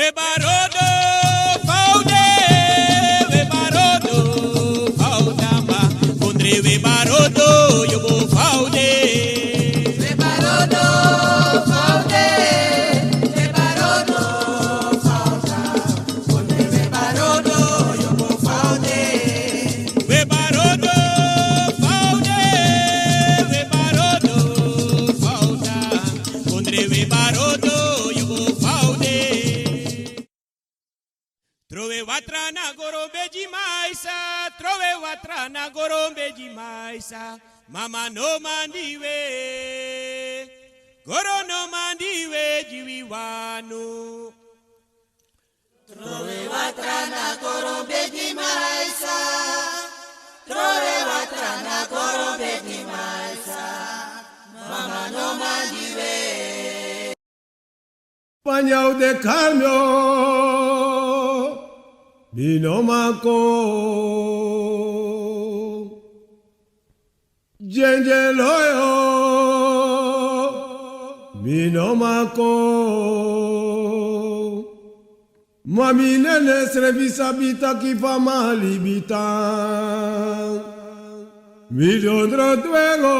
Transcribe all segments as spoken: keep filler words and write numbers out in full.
We barodo, faude, we barodo, faudamba, kondre we barodo, yobo faude. We barodo, faude, we barodo, fauda, kondre we barodo, yobo faude. We barodo, faude, we barodo, fauda, kondre we barodo, yobo faude. Trowe watra na goro bedi maisa, trowe watra na goro bedi maisa. Mama no mandi we. Goro no mandi we di wi wanu. Trowe watra na goro bedi maisa. Trowe watra na goro bedi maisa. Mama no mandi we. Panya u de karmio, mi no mako. Djendje loyo, mi no mako. Ma mi nene srefi sabi taki fa mi a libi tan. Mi dondro dwengo,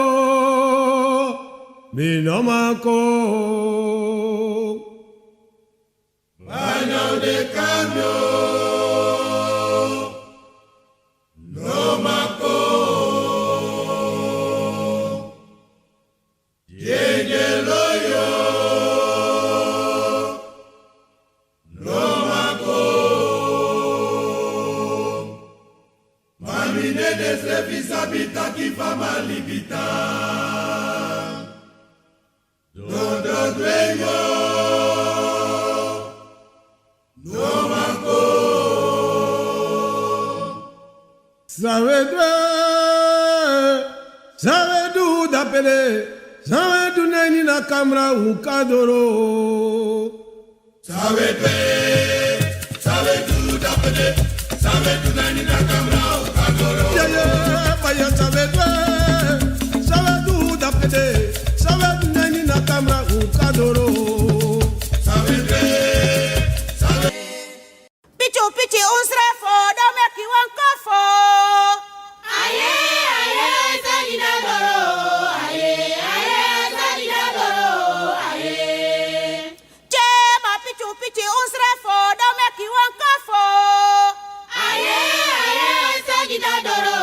mi no mako. Banya u de karmio, no mako. Djendje loyo, no mako. Ma mi nene srefi sabi taki fa mi a libi tan. Dondro dwengo, no mako. San we du, san we du dapede, san we du na ini a kamra un kan doro. San we du, san we du dapede, san we du na ini a kamra un kan doro. Yeah, yeah, baya san we du, san we du dapede, san we du na ini a kamra un kan doro. San we du, san we Pichu pichu un srefo, don meki wan kofo. Aye, aye, sagi da doro. Aye, aye, sagi da doro. Aye. Chema pichu pichu un srefo, don meki wan kofo. Aye, aye, sagi da doro.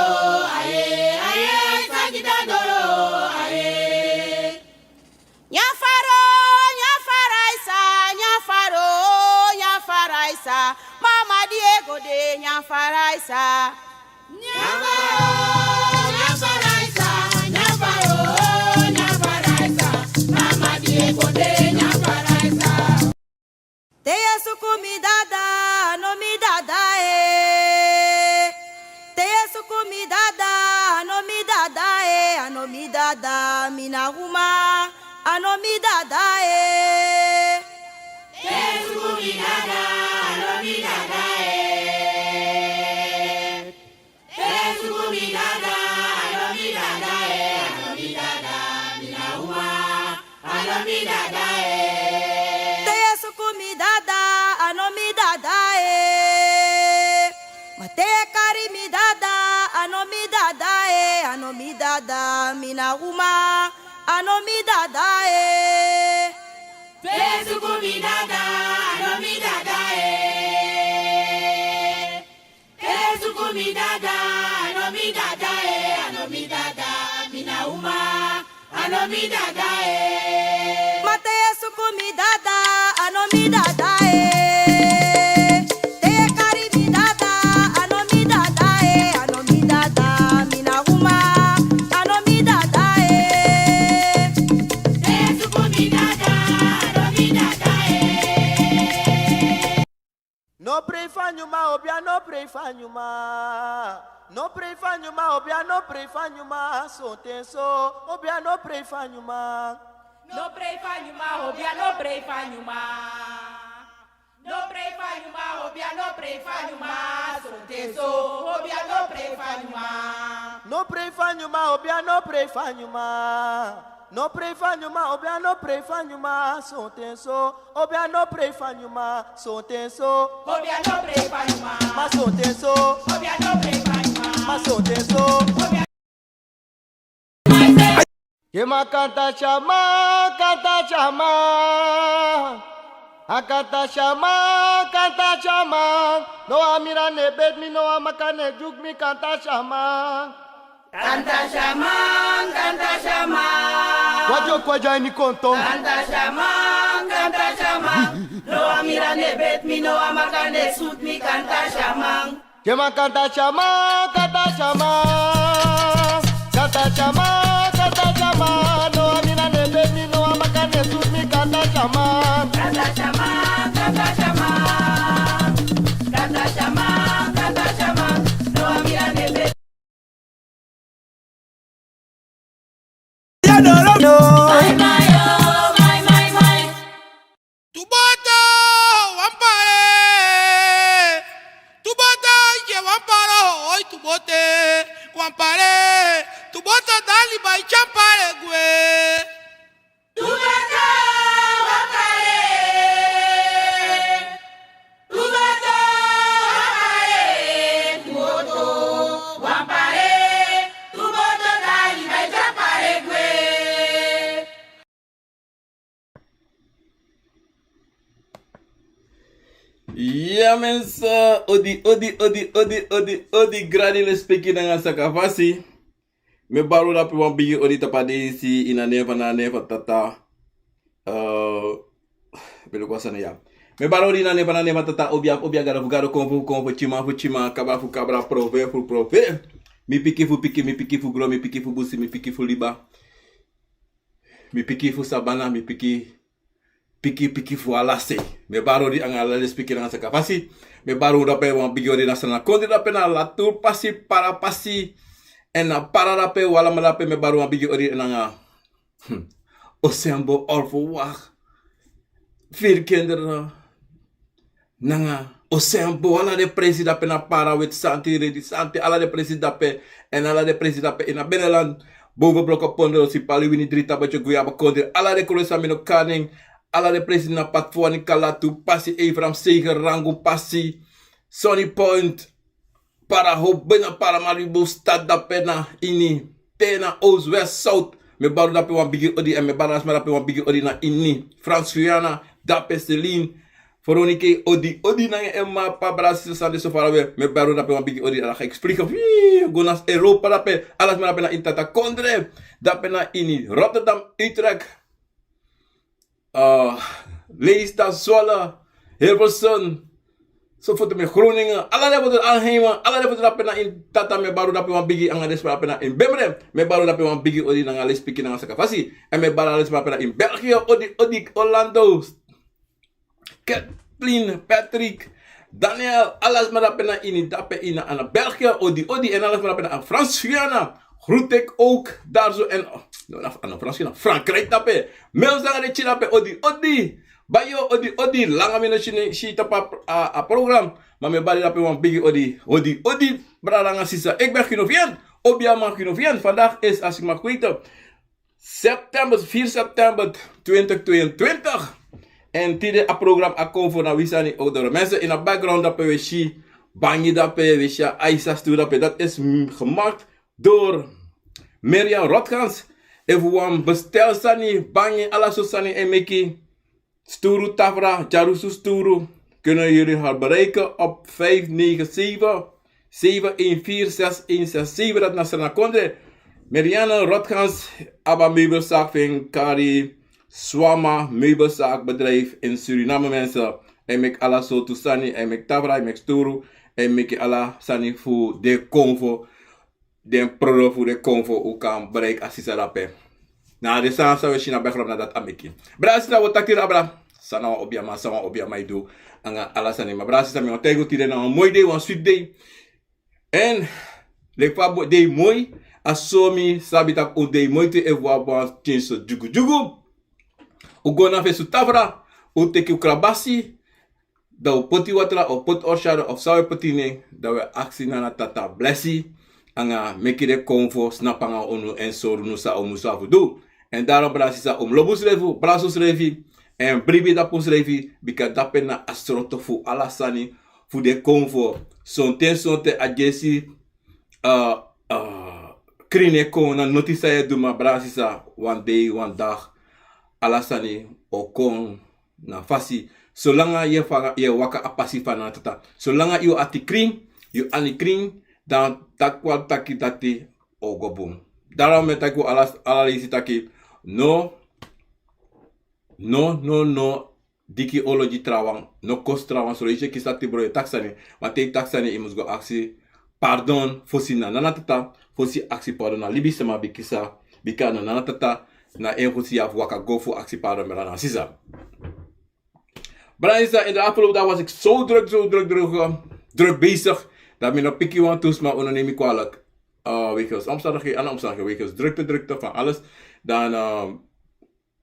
Aye, aye, sagi da doro. Aye. Nyafaro, nyafaraisa, nyafaro, nyafaraisa. Mama Diego de nyafaraisa. Nyafaro, nyafaraisa, nyafaro, nyafaraisa. Mama Diego de nyafaraisa. Te yu e suku mi dada, a no mi dada e. Te yu e suku mi dada, a no mi dada e, a no mi dada, mi na uma, a no mi dada e. Te yu e suku mi dada, a no mi dada e. Te yu e suku mi dada, a no mi dada e, a no mi dada, mi na uma, a no mi dada e. Te yu e suku mi dada, a no mi dada e. Ma te yu e kari mi dada, a no mi dada e, a no mi dada, mi na uma, a no mi dada e. Te yu e suku mi dada, a no mi dada e. Te yu e suku mi dada, a no mi dada e, a no mi dada, mi na uma, a no mi dada e. Ma te yu e suku mi dada, a no mi dada e. Te yu e kari mi dada, a no mi dada e, a no mi dada, mi na uma, a no mi dada e. Te yu e suku mi dada, a no mi dada e. No prei fu a nyuma, obia no prei fu a nyuma. No prei fu a nyuma, obia no prei fu a nyuma. Sonten so, obia no prei fu a nyuma. No prei fu a nyuma, obia no prei fu a nyuma. No prei fu a nyuma, obia no prei fu a nyuma. Sonten so, obia no prei fu a nyuma. No prei fu a nyuma, obia no prei fu a nyuma. No pray fa nyuma, obia no pray fa nyuma, sonten so. Obia no pray fa nyuma, sonten so. Obia no pray fa nyuma, ma sonten so. Obia no pray fa nyuma, ma sonten so. Obia Yema kanta shaman, kanta shaman. A kanta shaman, kanta shaman. No a mira ne bet mi, no a maka ne juk mi, kanta shaman. Kanta shaman, kanta shaman. Kwajo, kwajo ini konton. Kanta shaman, kanta shaman. No a mira ne bet mi, no a maka ne sut mi, kanta shaman. Yema kanta shaman, kanta shaman. Kanta shaman, kanta shaman. No a mina ne bet mi, no a maka ne sut mi, kanta shaman. Kanta shaman, kanta shaman. Kanta shaman, kanta shaman. No a mina ne bet Tuboto, wan pare. Tuboto, ike wan pare, oi, tubote, wan pare. Tuboto, dali bai champare gwe. Tuboto, wan pare. Tuboto, wan pare. Tuboto, wan pare. Tuboto, dali bai champare gwe. Ya, mensen, odi, odi, odi, odi, odi, odi, gradi, lespeki nanga sakafasi. Mi e bari unu drape wan bigi odi tapu a dei disi, ini a nen fu a Nen fu a Tata. Eh, mi luku a sani ya. Mi e bari unu odi ini a nen fu a Nen fu a Tata, obia, obia, gado fu gado, konfo fu konfo, tyiman fu tyiman, kabra fu kabra, profe fu profe. Mi piki fu piki, mi piki fu gron, mi piki fu busi, mi piki fu liba. Mi piki fu sabana, mi piki, piki, piki fu ala sei. Mi e bari unu odi nanga ala lespeki nanga sakafasi. Mi e bari unu drape wan bigi odi na Sranan kondre drape, na ala Turpasi, Parapasi. Èn na Para drape, wi alamala drape, mi e bari unu wan bigi odi nanga, hmm, Osembo, Orfo, Wak, Virkinder, nanga Osembo, ala den presi drape na Para, Weti Santi, Redi Santi, ala den presi drape, èn ala den presi drape ini a beneland, boven Bloko, Pondo, Sipali, Wini, Dri, Tabatyo, Guyaba kondre, ala den kolosi san mi no kan nen, ala den presi na Patfwani, Kala, Turpasi, Eifram, Seger, Rangu, Pasi, Sunny Point, Para, Hobina, Paramaribo, Stad drape na ini, te na Oost, West, South. Mi e bari unu drape wan bigi odi, èn mi e bari ala sma drape wan bigi odi na ini Frans Guyana, drape Celine, Veronica, odi, odi nanga en mama, p'pa, brada, sisa san de so farawe. Mi e bari unu drape wan bigi odi, ala ga explica. Go na Europa drape, ala sma drape na ini Tata kondre. Drape na ini Rotterdam, Utrecht. Ah, Lelystad, Zwolle, Hilversum. So fu tu mi Groningen, ala den fu tu Arnhem, ala den fu tu drape na ini Tata, mi e bari unu drape wan bigi, nanga den sma drape na ini Beverwijk. Mi e bari unu drape wan bigi odi nanga lespeki nanga sakafasi. Èn mi e bari ala den sma drape na ini België, odi, odi, Orlando. Kathleen, Patrick, Daniel, ala sma drape na ini drape ini a België, odi, odi, èn ala sma drape na Frans Guyana. Groet ik ook daar zo en, oh, no, na, na Frans Guyana, Frankrijk drape. Mi e sanga den kiri drape, odi, odi. Bayo, odi, odi, langa mi no si, si tapu a, a, a program. Ma mi e bari drape wan bigi odi, odi, odi, brada nanga sisa. Ik ben Gino Vian, obiaman Gino Vian. Vandaag is, als ik mag weten, september, vier september twintig tweeëntwintig. Èn tide a program a kon fu na wi sani, oudere mensen. Ini a background drape wi e si bangi drape, wi e si a aisa sturu drape. Dat is, mm, gemaakt door Miriam Rotgans. Efu wan bestel sani, bangi, ala sortu sani e meki, sturu, tafra, dyarusu sturu, kunnen jullie haar bereiken op vijf negen zeven, zeven een vier, zes een zes zeven. Dat na Sranan kondre. Meriane Rotgans, abi a meubelzaak fu en kari Swama Meubelzaakbedrijf in Suriname, mensen. Hij maakt ala sortu sani, hij maakt tafra, hij maakt sturu, hij maakt ala sani fu den konfo. Den prodo fu den konfo, un kan bereik a sisa drape. Na den sani san wi e si na background, na dati a meki. Brada, sisa, wi o taki tide abra san na wan obiaman, san wan obiaman e du nanga ala sani. Ma brada, sisa, mi wani taigi un tide na wan moi dei, wan switi dei. Èn leki fa a dei moi, a so mi sabi taki un dei moi tu, efu wan pikin so dyugudyugu. Un go na fesi un tafra, un teki un krabasi, dan un poti watra, un poti orsado, of san un e poti nen, dan un e aksi Nana Tata blesi, nanga meki den konfo snapu nanga unu èn sori unu san un musu abi fu du. En daarom, brada sisa, un mus lobi unsrefi, un mus brasi unsrefi, èn bribi tapu unsrefi, bika dape na a sroto fu ala sani fu den konfo. Sonten sonten a yesi, eh, eh, krin e kon, na noti san yu e du, ma brada sisa, wan dei, wan dag, ala sani o kon na fasi. Solanga yu e fa-, yu e waka a pasi fu Nana Tata, solanga yu ati krin, yu ani krin, dan taki wan taki dati o go bun. Daarom mi e taki un ala, ala leisi taki: no, no, no, no diki olo gi trawan, no kosi trawan. Son leisi yu e kisi dati bron, yu e taki sani, ma te yu taki sani yu mus go aksi pardon fosi na Nana Tata, fosi aksi pardon na libisma, bika, bika na Nana Tata na en fosi yu abi fu waka go fu aksi pardon, brada nanga sisa. Brada nanga sisa, in de afgelopen dagen was ik zo druk, zo druk, druk, eh, druk bezig, dat mi no piki wantu sma, un no neem mi kwalijk. Eh, wegens omstandigheden, andere omstandigheden, wegens drukte, drukte van alles. Dan, eh,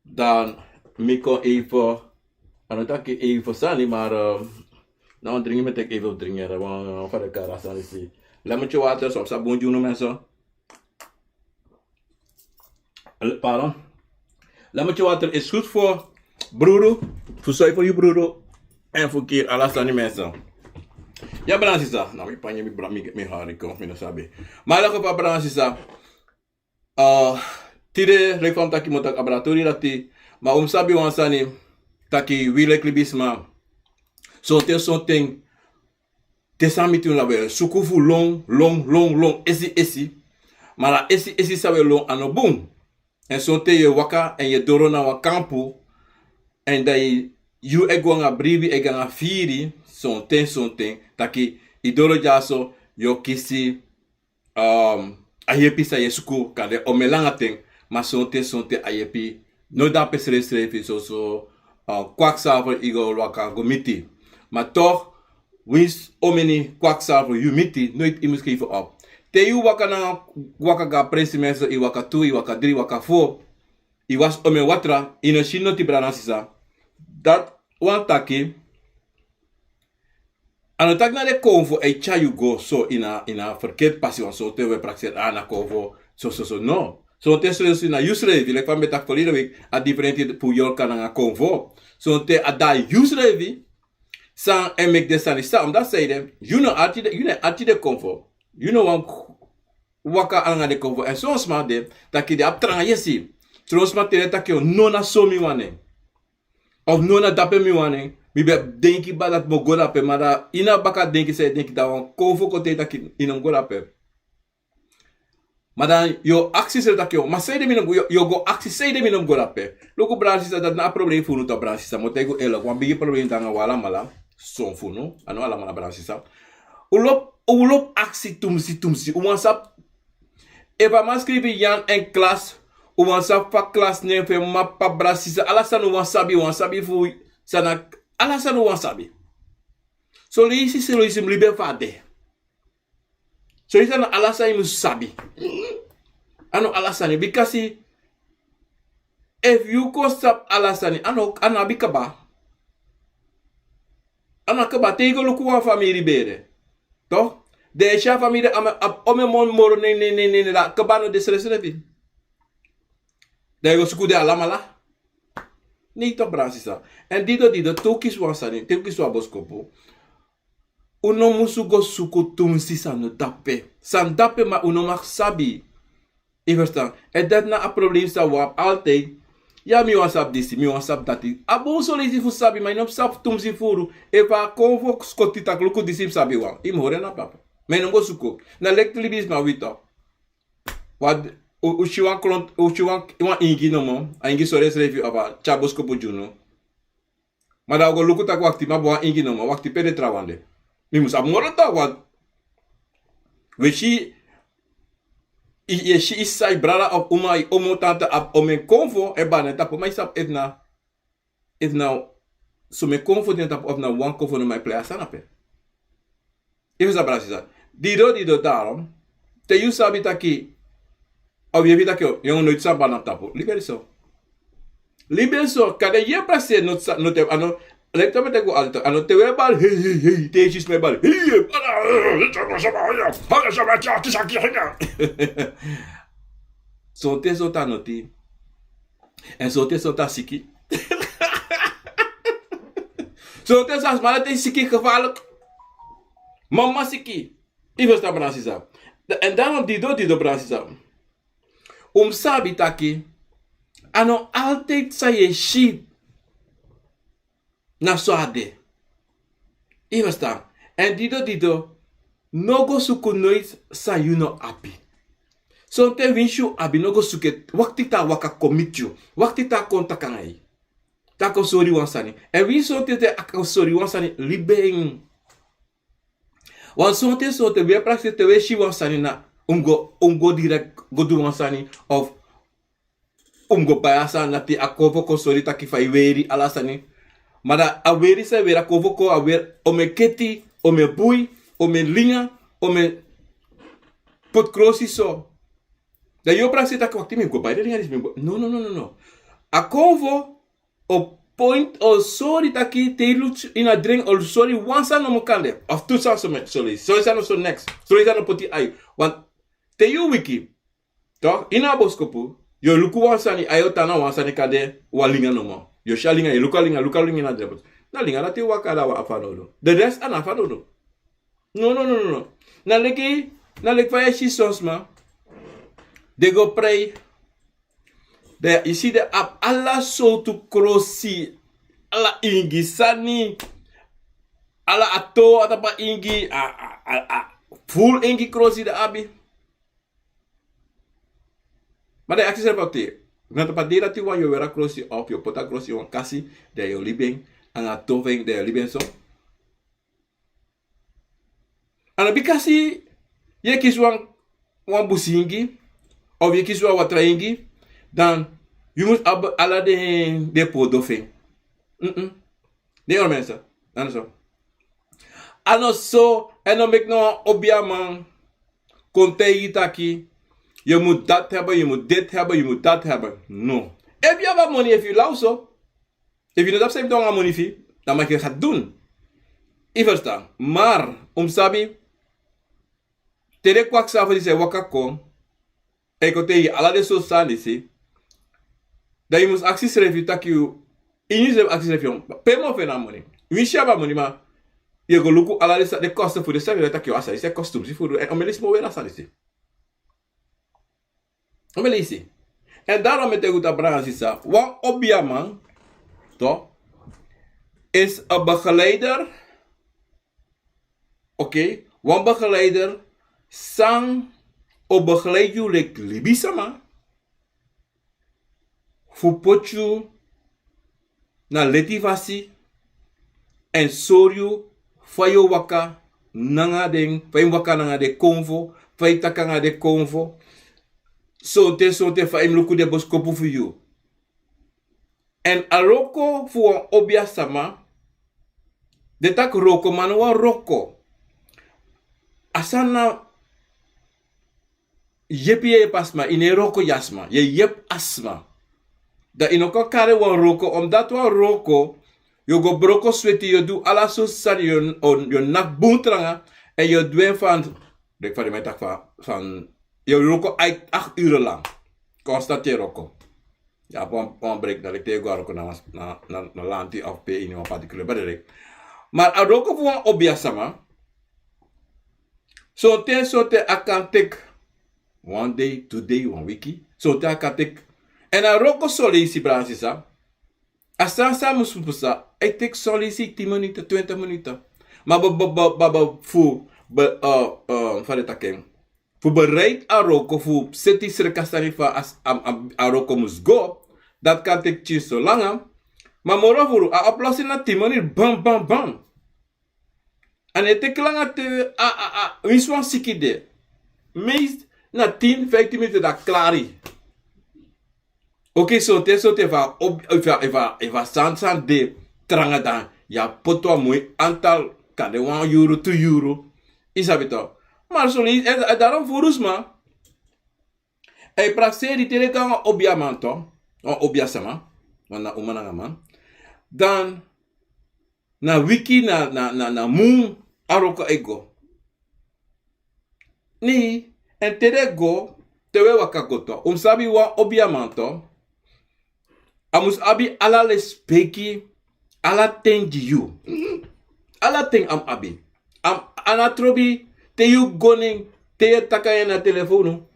dan mi kon even, a no taki even sani, maar, eh, na wan dringi mi e teki, even dringi, eh, wan, eh, van de kara sani si. Lemmertje water, soms sabun, yu no mensen. Pardon. Lemmertje water is goed voor broeru, fu zuiver yu broeru, èn fu kiri ala sani, mensen. Ya, brada nanga sisa, na mi panya, mi bra-, mi, mi hari kon, mi no sabi. Ma in elk geval, brada nanga sisa, eh, tide leki fa mi taki, mi o taki abra tori dati, ma un mus sabi wan sani, taki wi leki libisma, sonten sonten den sani miti unu, dan wi e suku fu lon, lon, lon, lon, esi, esi. Ma a esi, esi san wi e lon a no bun. Èn sonten yu e waka èn yu e doro na wan kampu, èn dan yu e go anga bribi, e go anga firi, sonten, sonten, taki yu doro dyaso, yu o kisi, um, a yepi san yu e suku, kande omeni langa ten, ma sonten, sonten a yepi no de dape srefsrefi, soso, uh, kwakzalver yu go waka go miti. Ma toch, winsi omeni kwakzalver yu miti, noiti yu mus geven op. Te yu waka na, waka go a presi, mensen, yu waka tu, yu waka dri, waka fo, yu wasi omeni watra, yu no si noti, brada nanga sisa. Dati wani taki, a no taki na den konfo e tyari yu go so ini a, ini a verkeerde pasi, want sonten wi e prakseri, ah, na konfo, so, so, so, no. Sonten srefsrefi na yusrefi, leki fa mi ben taki verleden week, a different fu yorka nanga konfo. Sonten a de na yusrefi san e meki den sani san, omdat san ede, yu no e arki den, yu no e arki den konfo. Yu no wani waka nanga den konfo. Èn son sma de, taki den abi tranga yesi. Son sma, te den taki, o, no, na so mi wani en. Of no, na dape mi wani en. Mi ben denki kaba dati mi o go dape, ma dan ini a baka denki san yu e denki, dan wan konfo kon taigi yu taki yu no mus go dape. Ma dan yu o aksi yusrefi taki, o, ma san ede mi no mus go, yu o, yu o go aksi san ede mi no mus go dape. Luku, brada nanga sisa, dati na a problem fu unu tu, brada nanga sisa. Mi o taigi unu eerlijk, wan bigi problem de nanga wi alamala. Son fu unu, a no alamala, brada nanga sisa. Un lobi, un lobi aksi tumsi, tumsi. Un wani sabi efu a man skrifi Jan èn Klaas, un wani sabi fa Klaas nen fu en mama, papa, brada nanga sisa. Ala sani un wani sabi, un wani sabi fu san na, ala sani un wani sabi. Son leisi, son leisi mi libi fa a de. Son leisi a no ala sani yu mus sabi. A no ala sani, bikasi efu yu kon sabi ala sani, a no, a no abi kaba. A no abi kaba. Te yu go luku wan famiri bere, toch, den e si a famiri abi, abi omeni moro, nen, nen, nen, nen, dan kaba no de srefsrefi. Dan yu go suku den alamala. Nei, toch, brada nanga sisa. Èn dido, dido, te un kisi wan sani, te un kisi wan boskopu, un no musu go suku tumsi san no dape. San dape, ma un no mag sabi. Yu e ferstan? Èn dati na a problem san un abi altijd. Ya, mi wani sabi disi, mi wani sabi dati. A bun son leisi fu sabi, ma yu no mus sabi tumsi furu. Efu a konfo skoti taki luku disi, mi sabi wan, yu mus hori en na papa. Ma yu no mus go suku. Na leki libisma wi tu. Wan, un, un si wan klontu, un si wan, wan ingi nomo, a ingi sori ensrefi, a tyari boskopu gi unu. Ma dan un go luku taki wakti, mi abi wan ingi nomo, wakti, pe den trawan de? Mi mus abi moro tu, want wi e si, yu e si yu sisa, yu brada of uma, yu omo, tanta abi omeni konfo e bari na en tapu, ma yu sabi efu na, efu na somen konfo de na en tapu of na wan konfo nomo e prei a sani ape. Yu e ferstan, brada sisa? Dido, dido, daarom, te yu sabi taki, a wi e firi taki, o, yu no noiti san bari na tapu. Liberi so. Liberi so, kande yu e prakseri no sa-, no te, a no, leki fa mi e taki altijd, a no te wi e bari, hei, hei, hei, te yu si sma e bari, hei, hei, bari, hei, hei, hei, hei, hei, hei. Sonten, sonten a noti. En so te so ta siki. So te sa sma te siki gevaarlijk. Mama siki. Yu ferstan, brada sisa. En dan dido dido, brada sisa. Un mus sabi taki a no altijd san yu e si na so a de. Yu ferstan? En dido dido, no go suku noiti san yu no abi. Sonten winsi yu abi, no go suku en, wakti te a waka kon miti yu, wakti te a kon taki nanga yu, te a kon sori wan sani. En winsi sonten te a kon sori wan sani, libi en. Wan sonten sonten wi e prakseri te wi e si wan sani na un mus go, un mus go direkt go du wan sani of un mus go bai a sani, dati a konfo kon sori taki fa yu weri ala sani. Ma dan a weri san yu weri, a konfo kon a weri, o mi e keti, o mi e bui, o mi e linga, o mi e poti krosi so. Dan yu o prakseri taki wakti, mi mus go bai den linga disi, mi mus go. No, no, no, no, no. A konfo o pointi, o sori taki te yu luku ini a dren, o sori wan sani nomo kande. Of tu sani so mi e sori. Sori sani so neks. Sori sani no poti ai. Want te yu wiki, toch, ini a boskopu, yu o luku wan sani, ai o tan na wan sani kande, wan linga nomo. Yu o si a linga, yu o luku a linga, luku a linga ini a dren. Na linga dati waka, dan a abi fanowdu. De rest a no abi fanowdu. No, no, no, no, no. Na leki, na leki fa yu e si son sma. Den go prei. Den, yu si den abi ala sortu krosi. Ala ingi sani. Ala a to, a tapu a ingi, a, a, a, a, furu ingi krosi den abi. Ma dan yu aksi srefi taki, na tapu a dei dati wan yu o weri a krosi of yu o poti a krosi ini wan kasi, dan yu o libi en, anga a to fu en, dan yu o libi en so. A no bikasi yu e kisi wan, wan busi ingi, of yu e kisi wan watra ingi, dan yu mus abi ala den, den podo fu en. Mm-mm. Den yu o mensa, a no so. A no so, èn no meki no wan obiaman kon taigi yu taki, yu mus dati hebben, yu mus diti hebben, yu mus dati hebben. No. Efu yu abi a moni, efu yu law so, efu yu no tapu san yu mus du anga a moni fu yu, dan meki yu e gaan doen. Yu ferstan? Maar un mus sabi, te den kwaksafu disi e waka kon, e kon taigi yu ala den sortu sani disi, dan yu mus aksi srefi taki yu, ini yu srefi aksi srefi, pe mi o feni a moni? Winsi yu abi a moni, ma yu e go luku ala den sa-, den kosten fu den sani, dan taki yu, a sani disi e kosten tumsi fu du, èn o mi e leisi mi o weri a sani disi. O mi e leisi. En daarom mi e taigi un taki, brada sisa, wan obiaman, toch, is een begeleider. Oké, wan begeleider san o begeleid yu leki libisma fu poti yu na leti fasi, èn sori yu fa yu o waka nanga den, fa yu mus waka nanga den konfo, fa yu mus taki nanga den konfo, sonten sonten fa yu mus luku den boskopu fu yu. Èn a wroko fu wan obiasma, den taki wroko, ma no wan wroko. A sani na yepi yu e yepi a sma, yu no e wroko gi a sma, yu e yepi a sma. Dan yu no kan kari en wan wroko, omdat wan wroko, yu o go broko sweti, yu o du ala sortu sani, yu o, yu o naki bun tranga, èn yu o du en fan, leki fa den man e taki fa, fan, yu o wroko acht, acht uren lang. Constant yu e wroko. Yu abi wan, wan break, dan leki te yu go a wroko na, na, na, na lanti of pe ini wan particular bedrijf. Maar a wroko fu wan obiasma, sonten, sonten a kan teki wan dei, tu dei, wan wiki. Sonten a kan teki. Èn a wroko son leisi, brada sisa, a sani san musu pasa, a e teki son leisi tin minuten, twintig minuten. Ma be, be, be, be, be, fu, be, eh, eh, fa den taki en, fu bereid a wroko fu seti sreka sani fa a, a, a, a wroko mus go, dati kan teki tien so langa. Ma moro furu, a oplossing na tin minuten, bam, bam, bam. A no e teki langa te, a, a, a, winsi wan siki de. Meest na tin, vijftien minuten dan a klari. Oké, sonten, sonten efu a, efu a, efu a, efu a sani sani de tranga, dan yu abi poti wan moi antal, kande wan yuru, tu yuru. Yu sabi toch. Maar son leisi, en, en daarom furu sma, a e prakseri te den go nanga obiaman toch, wan obiasma, wan na uma nanga man. Dan na wiki, na, na, na, na mun a wroko e go. Nei, èn te den go, te wi e waka go toch, un mus sabi wan obiaman toch, A mus abi ala lespeki, ala ten gi yu. Ala ten a mus abi. A no abi trobi te yu go na en, te yu e taki nanga en na telefonu.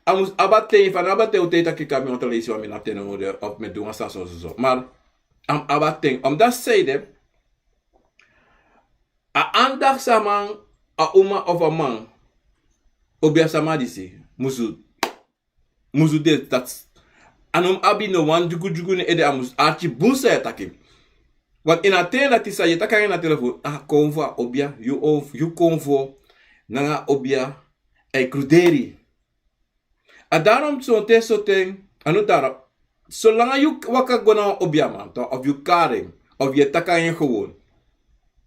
A mus abi a ten, efu a no abi a ten, a o taki: Kon, mi wani leisi wan, mi no abi ten no more, of mi e du wan sani so so so. Ma a mus abi a ten. Omdati san ede, a andagsama, a uma of a man, obiasama disi musu musu de taki a no mus abi no wan dyugudyugu na en ede, a mus arki bun san yu e taki. Want ini a ten dati san yu e taki nanga en na telefon, a konfo, a obia, yu o- yu konfo nanga obia, a e kruderi. A daarom sonten sonten, a no daarom, solanga yu waka go na wan obiaman, toch, of yu kari en, of yu e taki nanga en gewoon,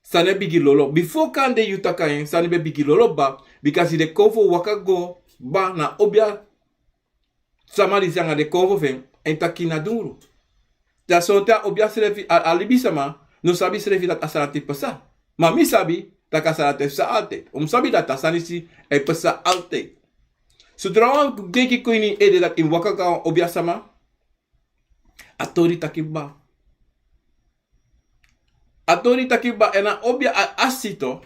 sani e bigin lolo. Bifo kande yu taki nanga en, sani ben bigin lolo kba, bika i de konfo waka go kba na obia sama disi nanga den konfo fu en, èn taki na dungru. Da sonten a obia srefi, a, a libisama no sabi srefi dati a sani dati e pasa. Ma mi sabi taki a sani dati e pasa altijd. Un mus sabi dati a sani disi e pasa altijd. Sodra wan denki kon ini yu ede dati yu mus waka go na wan obiasama, a tori taki kba. A tori taki kba, èn a obia, a, a si tu,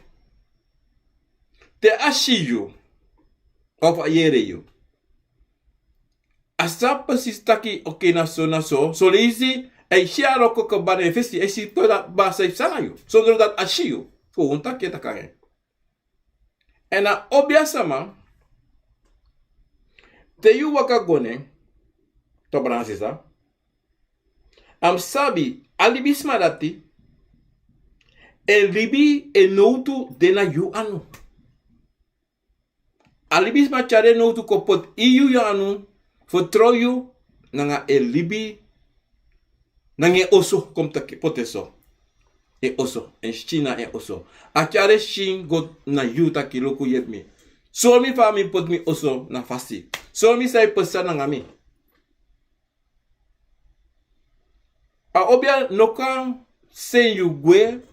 te a si yu, of a yere yu, a sa precies taki: oké, na so, na so. Son leisi a e si a wroko kba na en fesi, a e si tu dati kba san e pasa nanga yu, sondro dati a si yu. Fu un taki, e taki nanga en. Èn a obiasama, te yu waka go na en, toch, brada nanga sisa, a mus sabi a libisma dati, en libi, en nowtu de na yu anu. A libisma tyari en nowtu kon poti ini yu anu, fertrow yu nanga en libi, nanga en oso, kon mi taki, poti en so. En oso, en skin na en oso. A tyari en skin go na yu taki: luku, yepi mi. Sori mi fa mi poti mi oso na fasi. Sori mi san e pasa nanga mi. A obia no kan seni yu gwe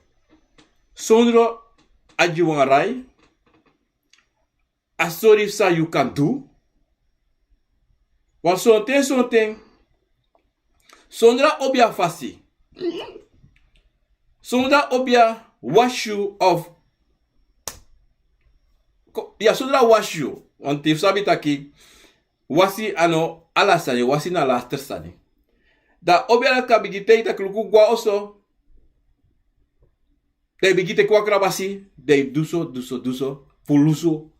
sondro a gi wan rai, a sori san yu kan du. Want sonten sonten, sondro a obia fasi, sondro a obia wasi yu of ko-, ya, sondro a wasi yu. Want yu sabi taki wasi a no ala sani, wasi na lastra sani. Da obia dati kan bigin taigi taki: luku, go na oso. Da yu bigin teki wan krabasi, da yu du so, du so, du so, fu lusu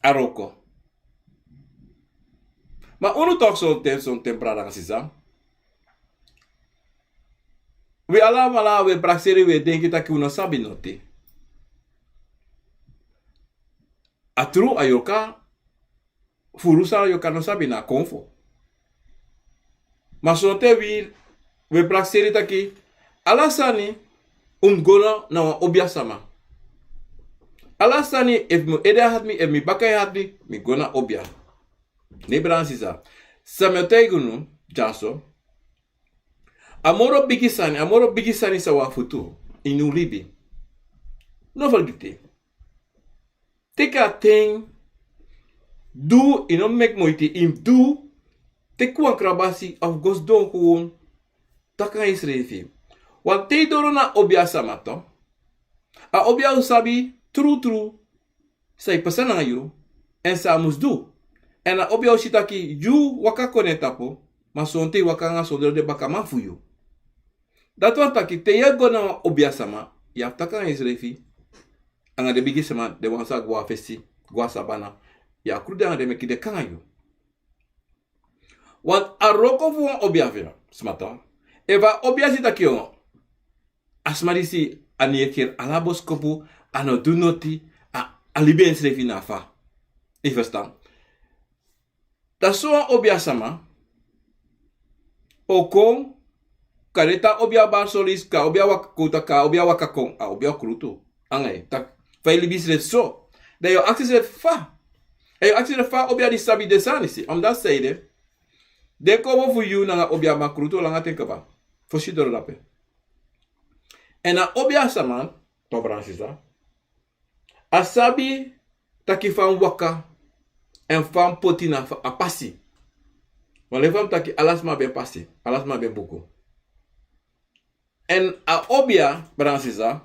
a wroko. Ma unu taki sonten, sonten, brada nanga sisa, wi alamala, wi e prakseri, wi e denki taki wi no sabi noti. A tru, a yorka, furu san a yorka no sabi na konfo. Ma sonten wi, wi e prakseri taki ala sani un mus go na, na wan obiasama. Ala sani, efu mi ede e hati mi, efu mi baka e hati mi, mi go na obia. Ne, brada nanga sisa, san mi o taigi unu dyaso, a moro bigi sani, a moro bigi sani san wi abi fu du ini un libi. No fergiti. Teki a ten, du, yu no meki moiti, yu mus du, teki wan krabasi of go sidon gewoon, taki nanga yusrefi. Want te yu doro na obiasama tu, a obia o sabi trutru san e pasa nanga yu, èn san a mus du. Èn a obia o si taki yu waka kon na en tapu, ma sonten yu waka nanga sondro den bakaman fu yu. Dati wani taki te yu e go na wan obiasama, yu abi taki nanga yusrefi, nanga den bigisma, den wan san go na fesi, go na sabana, yu abi krudu nanga den meki den kon nanga yu. Want a wroko fu wan obia fu yu, sma tu, efu a obia si taki yu, a sma disi a negeer ala boskopu, a no du noti, a, a libi ensrefi na fa. Yu ferstan? Da sowan obiasama o kon, kari den obia barsolis, kari obia waka, kowtu, kari obia waka kon, a obia o krutu nanga en taki fa yu libi srefi so. Da yu o aksi srefi fa. Èn yu o aksi srefi fa obia disi sabi den sani disi. Omdati san ede, den kobo fu yu nanga obiaman krutu langa ten kaba. Fosi doro dape. Èn a obiasama, to, brada nanga sisa, a sabi taki fa a mus waka, èn fa a mus poti na fa a pasi. Wan lefa mi taki ala sma ben pasi, ala sma ben buku. Èn a obia, brada nanga sisa,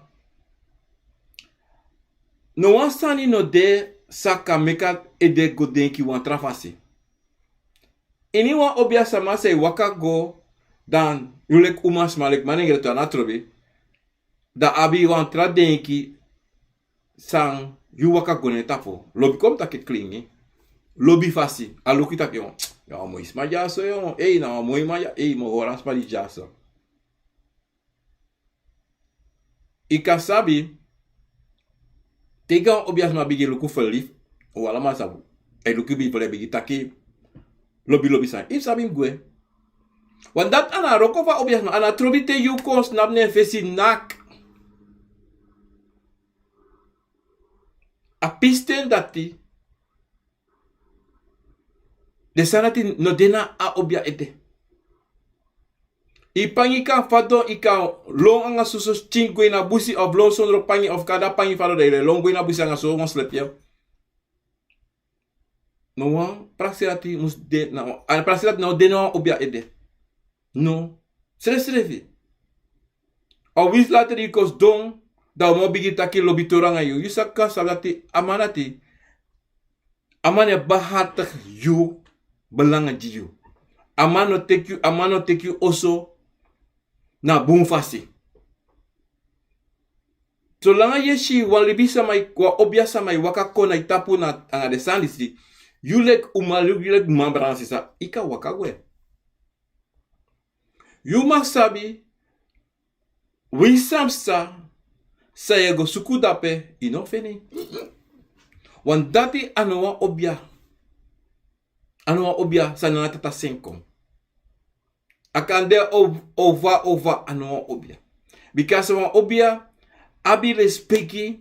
no wan sani no de san kan meki a ede go denki wan tra fasi. Ini wan obia sama san e waka go, dan yu leki umasma, leki manengre tu, a no trobi, dan a abi wan tra denki san yu waka go na en tapu. Lobi, kon mi taki klingi. Lobi fasi. A luku yu taki, yo, ya wan moi sma dyaso, yo. Ei, na wan moi man ya, ei, mi o hori a sma di dyaso. Yu kan sabi, te yu go na wan obia sma, bigin luku fu libi, un alamala sabi. A e luku yu bigin fu libi, bigin taki lobi lobi sani. Yu sabi mi gwe. Want dati a no wroko fu a obia sma, a no trobi te yu kon snapu na en fesi, nak. A pisten dati, den sani dati no de na a obia ede. Yu pangi kan fadon, yu kan lon nanga soso skin gwe na busi, of lon sondro pangi, of kande a pangi fadon, dan yu lon gwe na busi nanga so wan slepi ya. No wan prakseri dati mus de na, a prakseri dati no de na wan obia ede. No. Srefsrefi. A winsi later yu kon sidon, dan un man o bigin taki lobi tori nanga yu. Yu sa kan sabi dati a man dati, a man e bahartig yu, belanga gi yu. A man no teki yu, a man no teki yu oso na bun fasi. Solanga yu e si wan libisama, wan obia sama e waka kon na yu tapu na, nanga den sani disi, yu leki uman, yu leki man, brada nanga sisa, yu kan waka gwe. Yu mus sabi, winsi san psa, san yu e go suku dape, yu no feni. Want dati a no wan obia. A no wan obia san Nana Tata seni kon. A kan de o-, ova, ova, a no wan obia. Bika wan obia abi respeki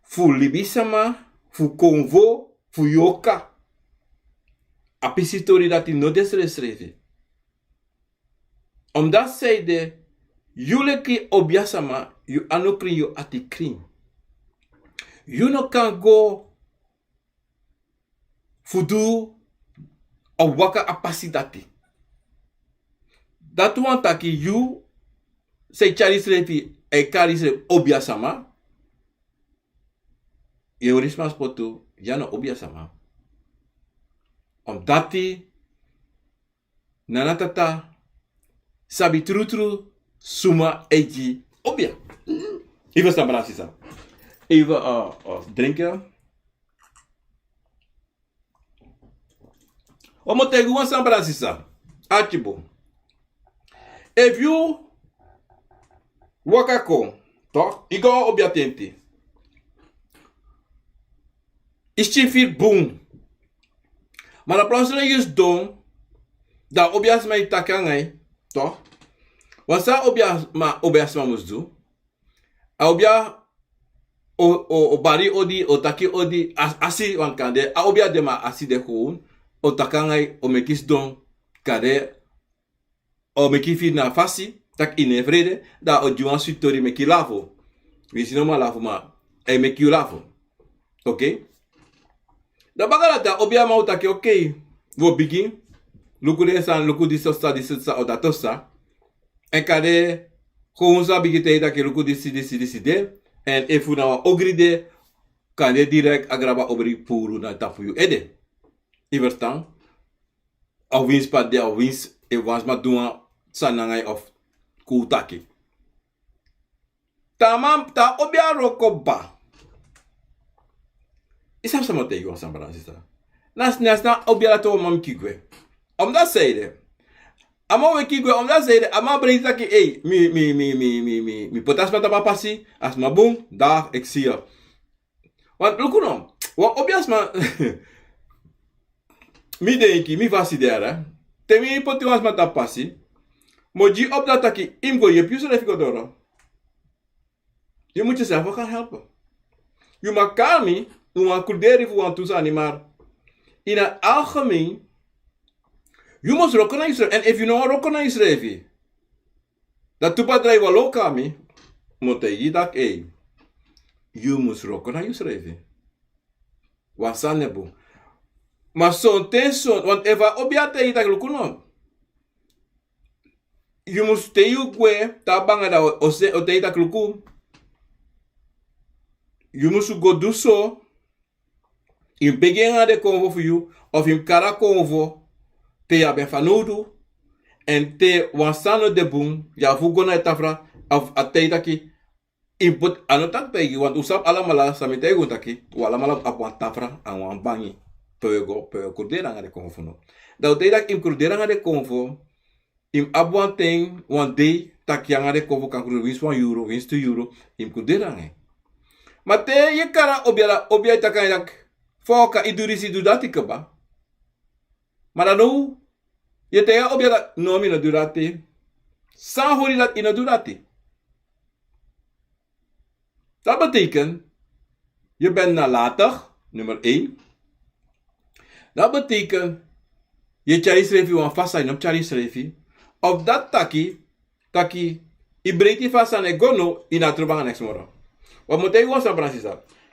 fu libisama, fu konfo, fu yorka. A pisi tori dati no de srefsrefi. Omdat zij de, yu leki obia sama, yu anu krin, yu ati krin. Yu no kan go fu du a waka a pasi dati. Dati wani taki yu san e tyari yusrefi, e kari yusrefi obia sama, yu e hori sma spotu, yu a no obia sama. Omdat Nana Tata sabi trutru suma e gi obia. Even san, brada nanga sisa. Even, uh, uh, drinken. Wan mi o taigi wan sani, brada nanga sisa. Atibu. Efu yu waka kon, toch, yu go na wan obia tenti. Yu si fu bun. Ma dan plotseling yu sidon, dan obia sma e taki nanga yu, toch. Wan sani obia sma, obia sma mus du. A obia o, o, o bari odi, o taki odi, a, a si wan kande, a obia de ma a si de gewoon, o taki nanga yu, o meki yu sidon, kande, o meki yu firi na fasi, taki yu no e frede, dan o gi wan switi tori meki yu lafu. Winsi no man lafu ma, a e meki yu lafu. Oké? Dan baka dati a obiaman o taki, oké, wi o bigin. Luku den sani, luku disi o sa, disi o sa, o dati o sa. Èn kande, gewoon sa bigin taigi taki luku disi, disi, disi de. Èn efu na wan ogri de, kande direkt a grabu a ogri puru na tapu yu ede. Yu ferstan? A winsi pati de, a winsi efu wan sma du wan sani nanga yu of kon taki. Te a man, te a obia wroko kaba. Yu sabi san mi o taigi wan sani, brada nanga sisa. Na, na, na obia dati wan man meki gwe. Omdat zij de. A man meki gwe, omdat zij de. A man breiti taki, ei, mi, mi, mi poti a sma tapu a pasi, a sma bun, dag, ik zie je. Want luku no, wan obia sma, mi denki, mi fasi de, hè. Te mi poti wan sma tapu pasi, mi o gi yu opdracht taki, yu mus go yepi yusrefi go doro. Yu mus yusrefi kan helpen. Yu man kari mi, un wan kruderi fu wantu sani, maar in het algemeen, yu mus wroko na yusrefi. Èn efu yu no wani wroko na yusrefi, dan tu padrai wan lo kari mi, mi o taigi yu taki, ei, yu mus wroko na yusrefi. Wan sani no bun. Ma sonten son, want efu a obia taigi taki luku no. Yu mus te yu gwe, te a banga da o, o se, o taigi taki luku. Yu mus go du so, yu mus begi en nanga den konfo fu yu, of yu mus kari a konfo, te yu abi en fanowdu, èn te wan sani no de bun, yu abi fu go na yu tafra, of a taigi taki, yu mus poti, a no taki taigi, want un sabi alamala, san mi taigi un taki, un alamala mus abi wan tafra, nanga wan bangi, pe wi e go, pe wi e kruderi nanga den konfo fu no. Dan un taigi taki yu mus kruderi nanga den konfo, yu mus abi wan ten, wan dei, taki yu nanga den konfo kan kruderi, winsi wan yuru, winsi tu yuru, yu mus kruderi nanga en. Ma te yu e kari a obia, obia e taki nanga yu taki, fa waka yu du disi, yu du dati kaba. Ma dan now, yu e taigi a obia taki, no, mi no du dati. San hori dati yu no du dati? Dat betekent, yu ben nalatig, nummer één. Dat betekent, yu e tyari yusrefi wan fasi san yu no mus tyari yusrefi. Of dati taki, taki, yu breiti fasi san e go now, yu no abi trobi nanga neks moro. Wan mi o taigi wan sani, Francis.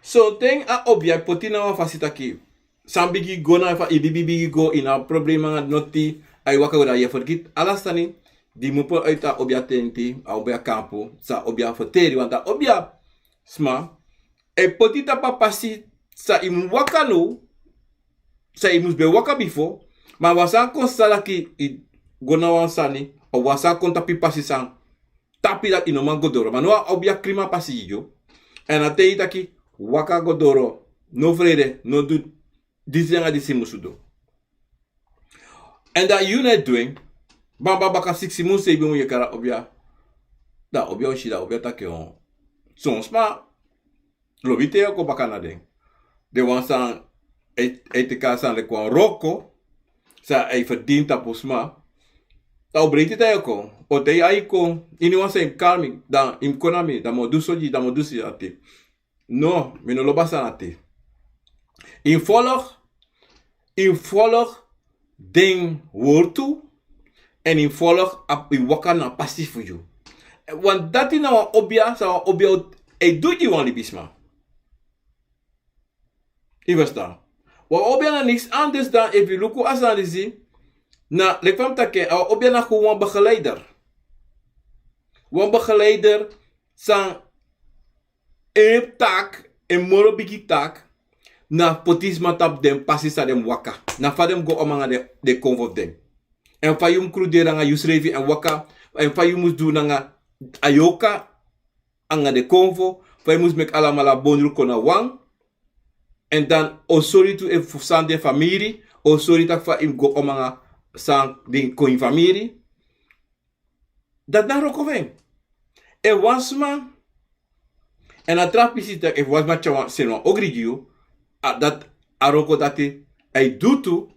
Sonten a obia e poti na wan fasi taki, san bigi go na fa, yu bibi bigi go, yu no abi problema nanga noti, a e waka go, dan yu e fergiti ala sani di mu poti a obia tenti, a obia kampu, san a obia ferteri, want a obia sma e poti tapu a pasi san yu mus waka now, san yu mus ben waka bifo, ma wan sani kon sisa taki yu go na wan sani, of wan sani kon tapu yu pasi san tapu yu dati yu no man go doro. Ma now a obia krima pasi gi yu. Èn a taigi yu taki, waka go doro, no frede, no du disi nanga disi yu musu du. Èn dan yu no e du en, bamba baka siksi mun, seibi mun yu e kari a obia. Dan a obia o si, dan a obia taki, o, son sma lobi te yu o kon baka na den. Den wan san e, e teki a sani leki wan wroko san a e ferdini tapu sma. Dan a o breiti te yu o kon, o te yu e kon, iniwan san yu mus kari mi, dan yu mus kon na mi, dan mi o du so gi, dan mi o du so gi ati. No, mi no lobi a sani ati. Yu mus folg, yu mus folg den wortu, èn yu mus folg a, yu mus waka na a pasi fu yu. Want dati na wan obia san wan obia e du gi wan libisma. Yu ferstan? Wan obia na niks anders dan, efu yu luku a sani disi, na leki fa mi taki, a wan obia na gewoon wan begeleider. Wan begeleider san en taki, en moro bigi taki, na poti sma tapu den pasi san den mus waka. Na fa den mus go om nanga den, den konfo fu den. Èn fa yu mus kruderi nanga yusrefi èn waka, èn fa yu mus du nanga a yorka nanga den konfo, fa yu mus meki alamala bondru kon na wan. Èn dan o sori tu efu san den famiri, o sori taki fa yu mus go om nanga san den kon ini famiri. Dati na a wroko fu en. Efu wan sma, èn a tra pisi taki efu wan sma tyari wan, seni wan ogri gi yu, a dati, a wroko dati a e du tu.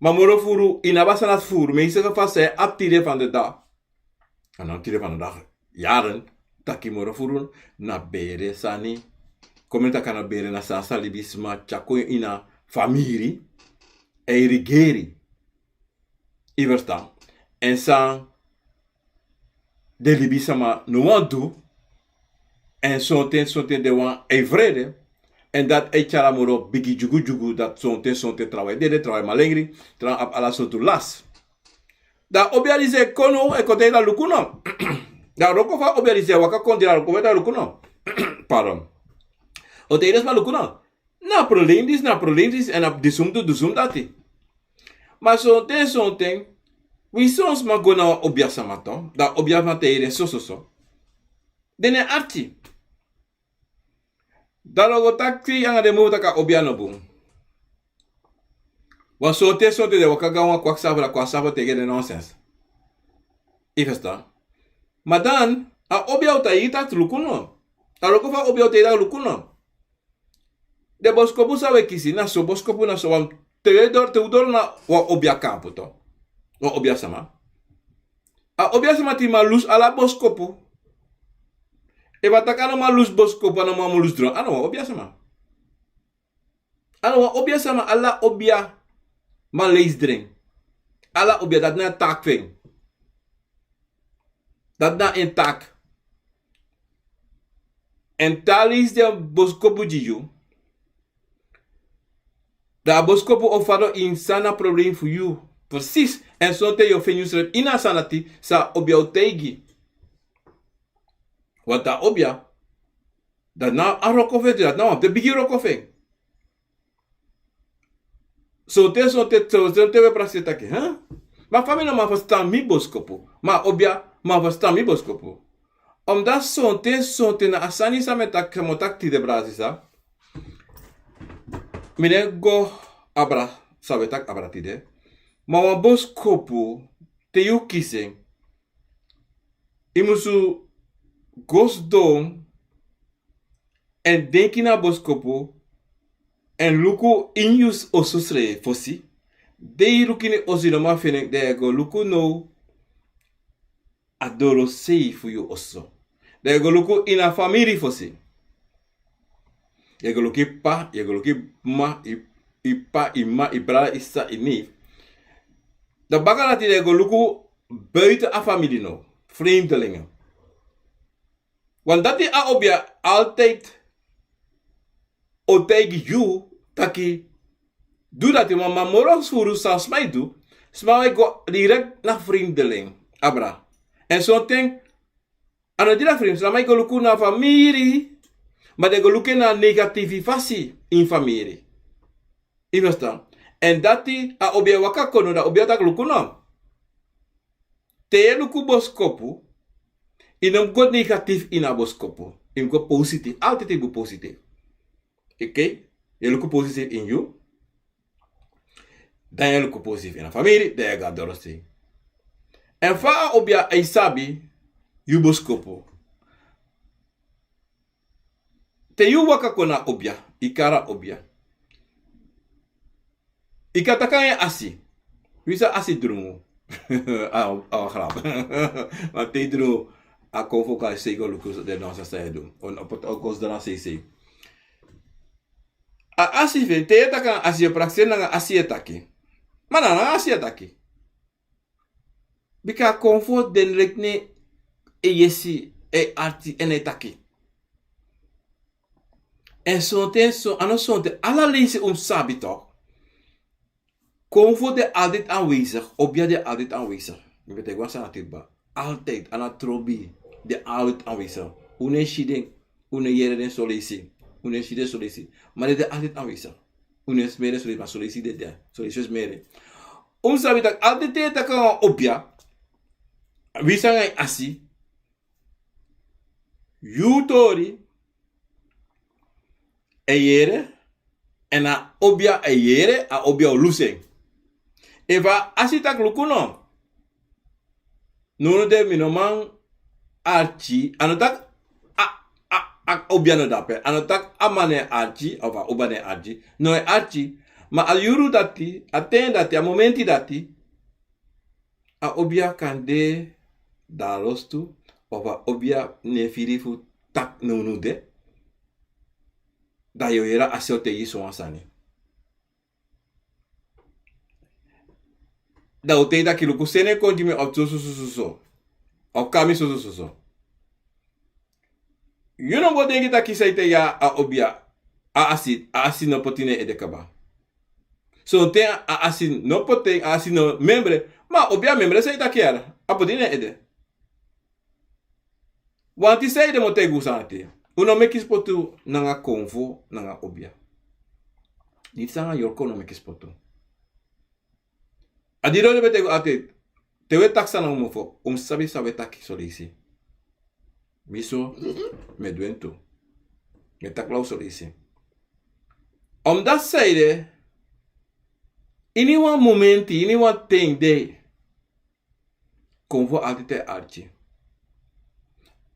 Ma moro furu, yu no abi a sani dati furu, ma yu saka fa san yu abi tide fan de dag. A no tide fan de dag, yaren, taki moro furu na bere sani. Kon mi taki a no bere, na sani san libisma tyari kon ini a famiri, a e regeri. Yu ferstan? Èn san den libisma no wani du, èn sonten, sonten den wan e frede, èn dati e tyari a moro bigi dyugudyugu, dati sonten, sonten trawan e dede, trawan e malengri, trawan abi ala sortu lasi. Dan a obia disi e kon now, e kon taigi taki luku no. Dan a wroko fu a obia disi e waka kon, dan a wroko fu a obia taki luku no. Pardon. O taigi den sma luku no. Na problem disi, na problem disi, èn na disi un mus du, disi un mus du dati. Ma sonten, sonten, wi son sma go na wan obia sama tu, dan a obia sama taigi den so, so, so. Den no e arki. Dan den o go taki nanga den moro taki a obia no bun. Wan sonten, sonten den waka go na wan kwaksafu, dan kwaksafu taigi den nonsens. Yu ferstan? Ma dan, a obia o taigi taki luku no. A wroko fu a obia o taigi taki luku no. Den boskopu san wi e kisi, na so boskopu, na so wan, te wi e doro, te un doro na wan obia kampu tu. Wan obia sama. A obia sama di man lusu ala boskopu. Efu a taki a no man lusu boskopu, a no man mu lusu dron, a no wan obia sama. A no wan obia sama, ala obia man leisi dren. Ala obia, dati na en taki fu en. Dati na en taki. Èn te a leisi den boskopu gi yu, Dan a boskopu o fadon ini san na a problem fu yu. Presis. Èn sonten yu o feni yusrefi ini a sani dati san a obia o taigi. Want a obia, dati na a wroko fu en, dati na wan fu den bigi wroko fu en. Sonten, sonten, sonten wi e prakseri taki, hè? Ma fa mi no man ferstan mi boskopu. Ma a obia man ferstan mi boskopu. Omdati sonten, sonten na a sani san mi e taki, san mi o taki tide, brada sisa. Mi no e go abra san wi e taki abra tide. Ma wan boskopu, te yu kisi en, yu musu go sidon èn denki na a boskopu, èn luku ini yu oso srefi fosi. Te yu luku ini oso, yu no man feni en, dan yu e go luku now a dorosei fu yu oso. Dan yu e go luku ini a famiri fosi. Yu e go luku yu p'pa, yu e go luku yu m'ma, yu, yu p'pa, yu m'ma, yu brada, yu sisa, yu neef. Dan baka dati dan yu e go luku buiten a famiri now, vreemdelingen. Want dati a obia altijd o taigi yu taki du dati, ma, ma moro furu san sma e du, sma e go direct na vreemdeling abra. Èn sonten a no dira vreemdeling, sma e go luku na famiri, ma den e go luku en na negativi fasi ini famiri. Yu ferstan? Èn dati a obia e waka kon now, dan a obia taki luku now. Te yu e luku boskopu, yu no mus go negatief ini a boskopu. Yu mus go positief. Altijd yu mus positief. Oké? Yu e luku positief ini yu. Dan yu e luku positief ini a famiri, dan yu e go a dorosei. Èn fa a obia e sabi yu boskopu? Te yu waka kon na obia, yu kari a obia. Yu kan taki nanga en asi. Wi sa asi drungu. A, a wan grap. Ma te yu drungu, a kon fu kon sei go luku den noso san yu e du. On, on, on kon sidon na sei sei. A asi fu en, te yu e taki nanga asi, yu e prakseri nanga asi yu e taki. Ma na nanga asi yu e taki. Bika a kon fu den leki ne e yesi, e arki èn e taki. Èn sonten, so, a no sonten, ala leisi un mus sabi toch. Kon fu den altijd aanwezig, obia den altijd aanwezig. Mi ben taigi wan sani na tide kaba. Altijd, a no trobi, den altijd aanwezig. Un no e si den, un no e yere den son leisi, un no e si den son leisi. Ma den de altijd aanwezig. Un no e smeri den son leisi, ma son leisi den de, son leisi un e smeri den. Un mus sabi taki altijd te yu e taki nanga wan obia, winsi nanga en asi, yu tori e yere, èn a obia e yere, a obia o lusu en. Efu a asi taki luku no. Nownow de mi no man arki, a no taki a, a, a obia no de ape. A no taki a m'ma no e arki, of a oba no e arki. No, e arki. Ma a yuru dati, a ten dati, a momenti dati, a obia kan de dan a lostu, of a obia no e firi fu taki nownow de. Dan yu o yere a asi o taigi yu sowan sani. Dan a o taigi taki luku, seni en kon gi mi of soso soso. Of kon na mi soso soso. Yu no go denki taki san yu taigi a obia, a asi, a asi no poti na en ede kaba. Sonten a asi no poti, a asi no memre, ma a obia memre san yu taki yara, a poti na en ede. Wanti san ede mi o taigi un sani te. Un no meki spotu nanga konfo nanga obia. Disi nanga yorko un no meki spotu. A di doro ben taigi un ati, te un e taki san nanga mofo, un mus sabi san un e taki son leisi. Mi so, mi e du en tu. Mi e taki law son leisi. Omdati san ede, ini wan momenti, ini wan ten de, konfo altèt e arki.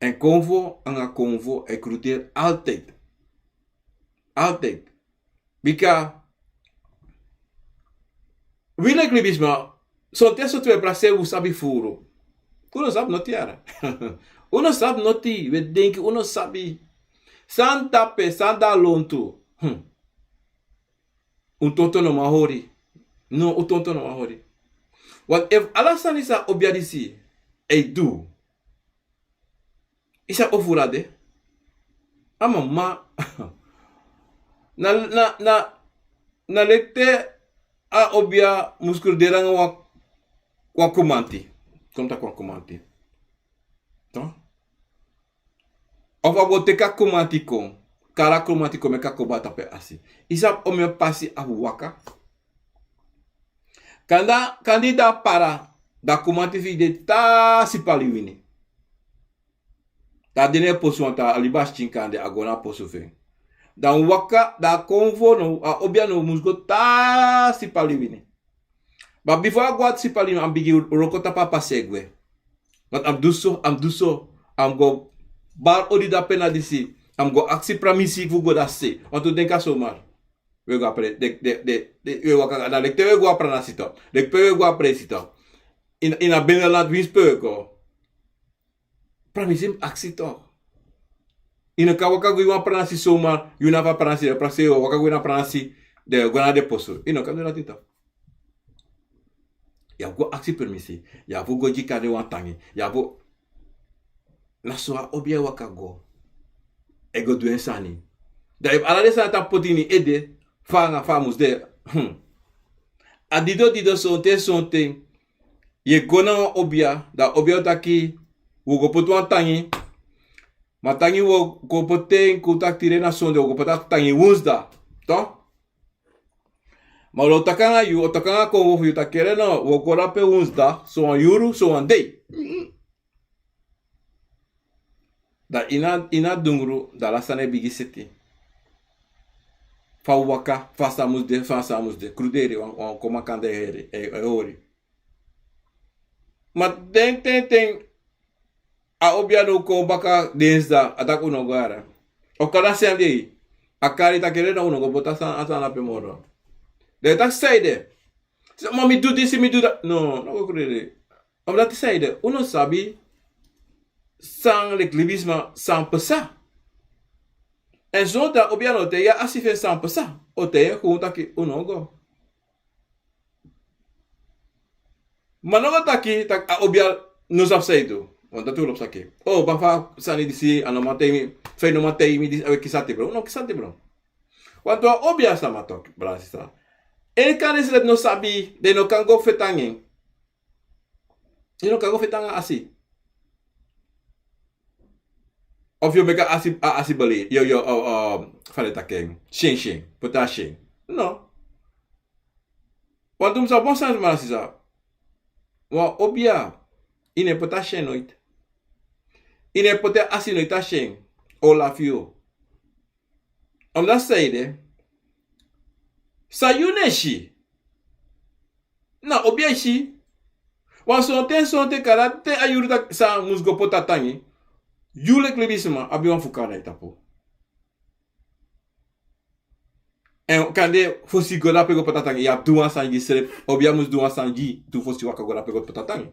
Èn konfo nanga konfo e kruteri altèt. Altèt. Bika wi leki libisma, sonten so tu e prakseri un sabi furu. Un no sabi noti yara. Un no sabi noti, un e denki un no sabi. San tapu, san de na lontu. Hmm. Un tonton no man hori. No, un tonton no man hori. Want efu ala sani san obia disi e du, i sa o furu a de. A mama. Na, na, na, na leki te a obia mus kruderi nanga wan, wan kumanti. Kon taki wan kumanti. Toch? Of a bo teki a kumanti kon, kari a kumanti kon meki a kon baka tapu en asi. Yu sabi omeni pasi a fu waka. Kande, kande yu de na para, dan a kumanti fu yu de te a sipali wini. Dan a de na en posu, want a libi a sikin kande, a go na a posu fu en. Dan a waka, dan a konfo now, a obia now mus go te a sipali wini. Ma bifo a go na a sipali wini, a mus bigin wroko tapu a pasi e gwe. Want a mus du so, a mus du so, a mus go bari odi dape na disi, a mus go aksi pramisi fu go dati se. Want un denki a somar. We go a pre, de, de, de, de, we waka, na leki te we go a pranasi toch. Leki pe we go a presi toch. Ini, ini a binnenland winsi pe we go. Pramisi mus aksi toch. Yu no kan waka go ini wan pranasi somar, yu no abi a pranasi, de pranasi, yu waka go ini a pranasi, de go na den posu. Yu no kan du dati toch. Yu abi go aksi pramisi, yu abi go gi kande wan tangi, yu abi Na so a obia e waka go. E go du en sani. Dan efu ala den sani tan poti ini ede, fa nanga fa a mus de. Hmm. A dido dido sonten sonten. Yu e go na wan obia, dan a obia o taki, wi o go poti wan tangi. Ma tangi wi o go poti en, kon taki tide na sonde, wi o go poti a tangi wunsu da. Toch? Ma wi o taki nanga yu, o taki nanga konfo fu yu taki ere no, wi o go dape wunsu da, so wan yuru, so wan dei. Dan ini a, ini a dungru, dan ala sani e bigin seti. Fa wi waka, fa san mus de, fa san mus de, kruderi, wan, wan kon makandaa e heri, e, e hori. Ma den ten ten, a obia no kon baka dinsda, a taki un no go yara. O kan na seni dei, a kari taki ere no un no go poti a sani, a sani na pe moro. Den taki saide. Ma mi du disi, mi du dati. No, no go kruderi. Omdat saide, un no sabi san leki libisma san pasa. En so dan obia no taigi a asi fu en san pasa. O taigi en kon taki un no go. Ma no go taki, taki a obia no sabi san e du. Want dati un lobi saki. O, ma fa sani disi, a no man taigi mi, fa yu no man taigi mi disi, a we kisi a tebron. Un no kisi a tebron. Want wan obia sama toch, brada sisa. En kande srefi no sabi, den no kan go feti nanga en. Yu no kan go feti nanga asi. Of yu o meki a asi, a asi bali, yu o, yu o, o, o, fa den taki en, syen syen, poti a syen. No. Want un mus sabi wan sani, brada sisa. Wan obia, yu no e poti a syen noiti. Yu no e poti a asi noiti a syen. O lafu yu. Omdat saide, san yu no e si, na obia e si. Want sonten, sonten kande te a yuru taki san mus go poti a tangi, yu leki libisma abi wan fukara na yu tapu. En kande fosi go dape go poti a tangi, yu abi du wan sani gi srefi, obia mus du wan sani gi yu, tu fosi waka go dape go poti a tangi.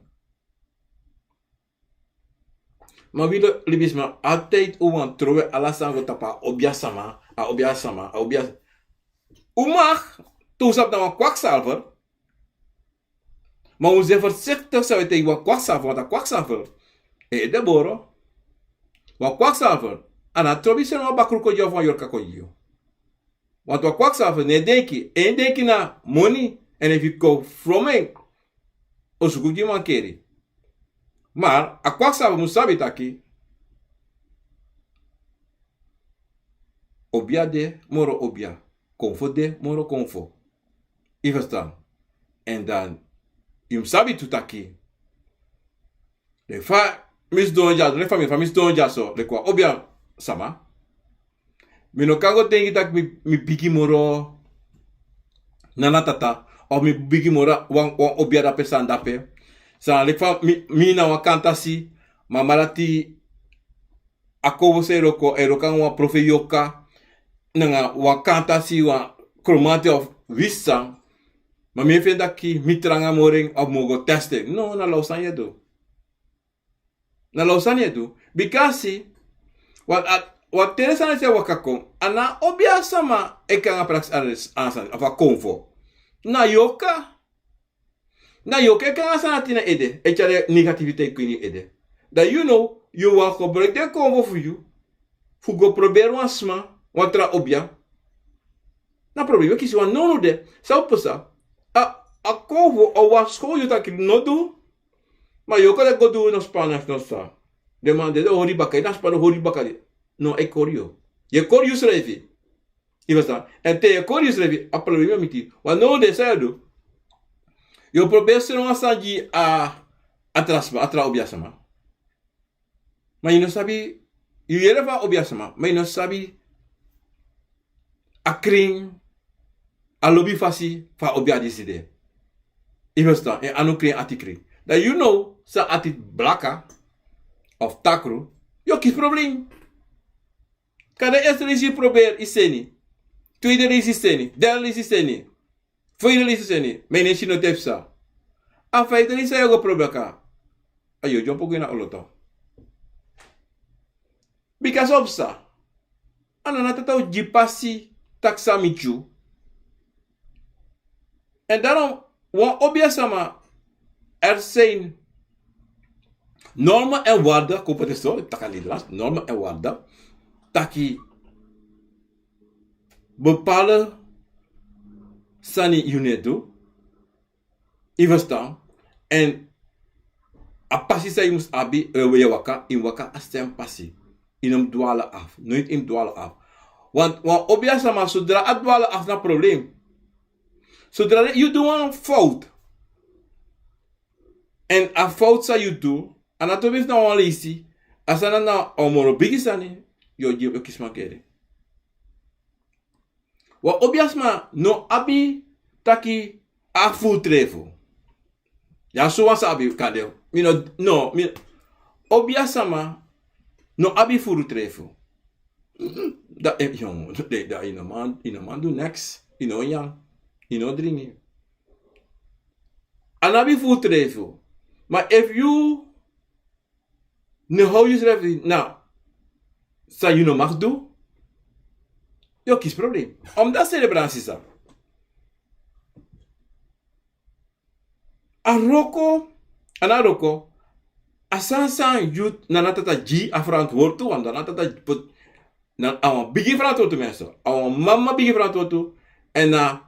Ma wi libisma, altijd un wani trowe ala sani go tapu a obia sama, a obia sama, a obia. Un mag, te un sabi na wan kwakzalver. Ma un mus de voorzichtig san wi e taigi wan kwakzalver, want a kwakzalver e ede boro. Wan kwakzalver, a no trobi seni wan bakru kon gi yu of wan yorka kon gi yu. Want wan kwakzalver no e denki, en denki na moni, en efu yu kon from en, o suku gi mankeri. Maar a kwakzalver mus sabi taki obia de moro obia, konfo de moro konfo. Yu ferstan? En dan yu mus sabi tu taki, leki fa mi sidon dya, leki fa mi, fa mi sidon dya so, leki wan obia sama, mi no kan go denki taki mi, mi bigi moro nana tata, of mi bigi moro wan, wan obia dape san dape. San leki fa mi, mi na wan kantasi, ma a man dati, a konfo san e wroko, e wroko nanga wan profeiti yorka, nanga wan kantasi, wan kromanti of winsi san. Ma mi e feni taki mi tranga moro en of mi o go testi en. No, na law sani yu e du. Na law sani yu e du. Bikasi wan, a, wan tere sani san e waka kon, a no obia sama e kon nanga prakseri a sani, of a konfo. Na yorka. Na yorka e kon nanga sani dati na ede, e tyari negativiteit kon ini yu ede. Dan yu now, yu wani gebruiki den konfo fu yu fu go proberi wan sma, wan tra obia. Na problema yu o kisi wan nownow de. San o pasa? A, a kon fu o waskowtu yu taki no du. Ma yu o kon de go du no span na no san. Den man de den o hori baka, ini a span den o hori baka de. No, e kori yu. Yu e kori yusrefi. Yu e ferstan? Èn te yu e kori yusrefi, a problema o miti. Wan nownow de san yu o du? Yu o proberi seni wan sani gi a, a tra sma, a tra obiasma. Ma yu no sabi, yu yere fu a obiasma, ma yu no sabi a krin, a lobi fasi fu a obia disi de. Yu e ferstan? Èn a no krin ati krin. Dan yu now san ati blaka of takru, yu o kisi problem. Kande eerste leisi yu proberi yu seni. Tweede leisi yu seni. Derde leisi yu seni. Feifi leisi seni, ma yu no e si no te psa. A feifi leisi san yu o go proberi baka. A yu o dyompo go ini a oloto. Bika san o psa? A Nana Tata o gi pasi taki san miti yu. Èn daarom wan obiasma, er zijn normen en waarden, kon poti so, taki a Nederlands, normen en waarden, taki bepaalde sani yu no e du, yu e ferstan, èn a pasi san yu mus abi, eh, yu e waka, yu mus waka a stem pasi. Yu no mus dwalen af, nooit yu mus dwalen af. Want wan obiasma, zodra a dwalen af na problem. Zodra yu du wan fout, èn a fout san yu du, a no trobi fu na wan leisi, a sani na wan moro bigi sani, yu o gi, yu o kisi mankeri. Wan obiasma no abi taki a furu trefu. Ya so wan sa abi kande. Mi no, no, mi, obiasma no abi furu trefu. Mm, da, eh, yo, de, da, yu no man, yu no man du niks. Yu no nyan, yu no dringi. A no abi furu trefu. Ma efu yu no how yusrefi na san yu no mag du, yu o kisi problem. Omdat selebrans sisa. A wroko, a no wroko, a sani san yu Nana Tata gi a frantwortu, want Nana Tata poti, na a wan bigi frantwortu, mensen. A wan mama bigi frantwortu, èn na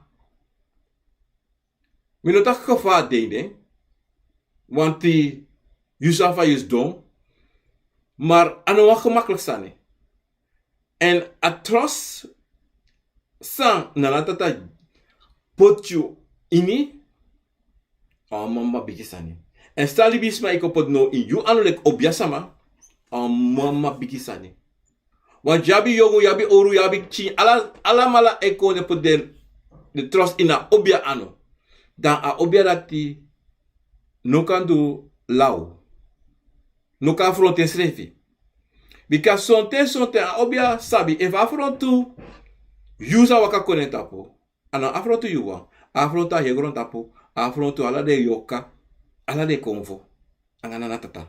Mi no taki gevaar de ini en, want yu sabi fa yu sidon, maar a no wan gemakkelijk sani. En a trust san Nana Tata poti yu ini, a wan mama bigi sani. En san libisma e kon poti now ini yu anu leki obia sama, a wan mama bigi sani. Want yu abi yongu, yu abi owru, yu abi pikin, ala, alamala e kon de poti den, den trust ini a obia anu. Dan a obia dati no kan du law. No kan afrontu ensrefi. Bika sonten, sonten a obia sabi efu a afrontu yu san waka kon na en tapu. A no afrontu yu wan. A afrontu a heri grontapu. A afrontu ala den yorka, ala den konfo. Anga Nana Tata.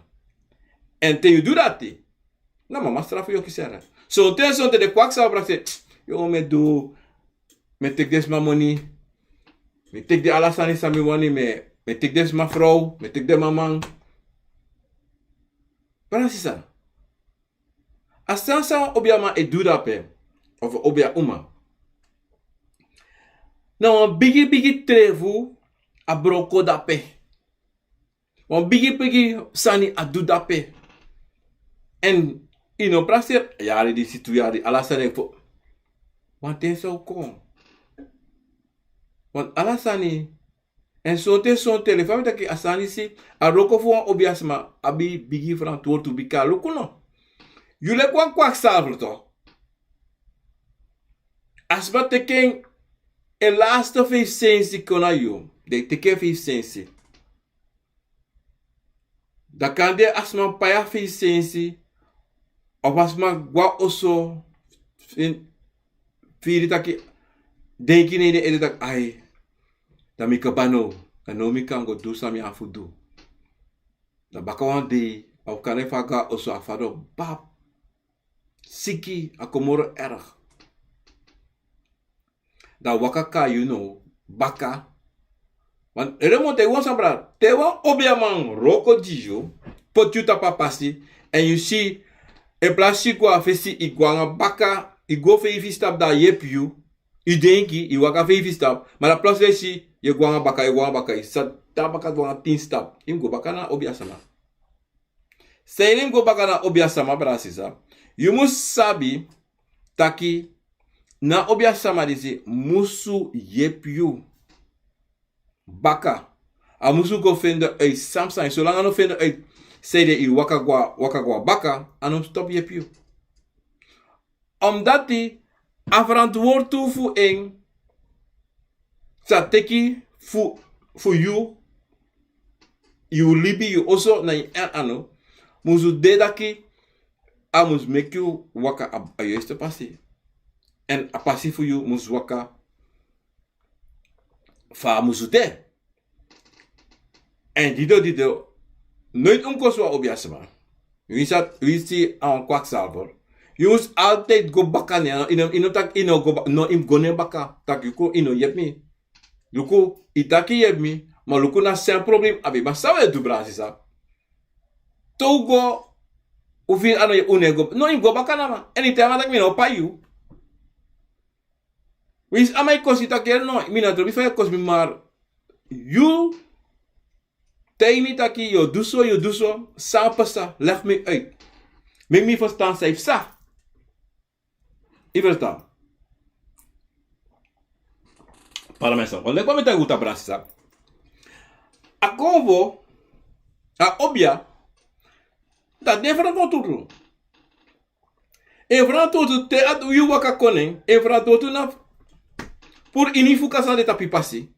En te yu du dati, na mama strafu yu o kisi. Sonten, sonten den kwaksalbra e taki: yo, mi e du, mi e teki den sma moni, mi e teki den ala sani san mi wani, mi e, mi e teki den sma frow, mi e teki den maman. Brada, sisa, a sani san wan obiaman e du dape, of obiauma, na wan bigi bigi trefu a broko dape. Wan bigi bigi sani a du dape. En yu no prakseri, yari disi, tu yari, ala sani e fu, wanten san o kon. Want ala sani, en sonten, sonten, leki fa mi taki, a sani disi, a wroko fu wan obiasma abi bigi frantwortu, bika luku no. Yu leki wan kwaksalver toch. A sma teki en, en laatste vijf sensi kon na yu. Den teki en vijf sensi. Dan kande a sma pai a vijf sensi, of a sma gwe na oso, firi taki, denki na en ede taki: ai, dan mi kaba now, dan now mi kan go du san mi abi fu du. Dan baka wan dei, of kande fa a go na oso, a fadon bab, siki, a kon moro erg. Dan a waka kon na yu now baka. Want remon te wan sabra, te wan obiaman wroko gi yu, poti yu tapu a pasi, en yu si, en plaatsi yu go na fesi, yu go nanga baka, yu go feifi stapu, dan a yepi yu. Yu denki yu waka feifi stap, ma na plasi lesi yu e go nanga baka, yu e go nanga baka, yu sa tan baka go nanga tin stap. Yu mus go baka na obia sama. San ede yu mus go baka na obia sama, brada sisa? Yu mus sabi taki na obia sama disi musu yepi yu baka. A musu go fende uit san psa. Solanga a no fende uit san ede yu waka go na, waka go na baka, a no mus stop yepi yu. Omdati a ferantwortu fu en sa teki fu, fu yu, yu libi, yu oso, na yu en anu, musu de taki a mus meki yu waka a, a juiste pasi. Èn a pasi fu yu mus waka fa a musu de. Èn dido dido, noiti un mus kosi wan obia sama. Winsi a, winsi a wan kwakzalver. Yu mus altijd go baka na en. Yu no, yu no taki yu no go ba-, no, yu mus go na en baka. Taki luku, yu no yepi mi. Luku, yu taki yu yepi mi, ma luku na san problem a abi. Ma san un e du, brada sisa? Te un go, un feni a no yepi, un no e go. No, yu mus go baka na a man. Èn yu taigi a man taki mi no o pai yu. Winsi a man e kosi yu, taki no, mi no trobi fa yu e kosi mi, maar yu taigi mi taki yu o du so, yu o du so, san pasa, leg mi uit. Meki mi ferstan san yu psa. Yu ferstan? Para mi sani. Kon leki fa mi taigi un, brada sisa. A konfo, a obia, dati no e ferantwortu. En ferantwortu te a du yu waka kon na en, en ferantwortu na puru ini fu kasa de tapu yu pasi.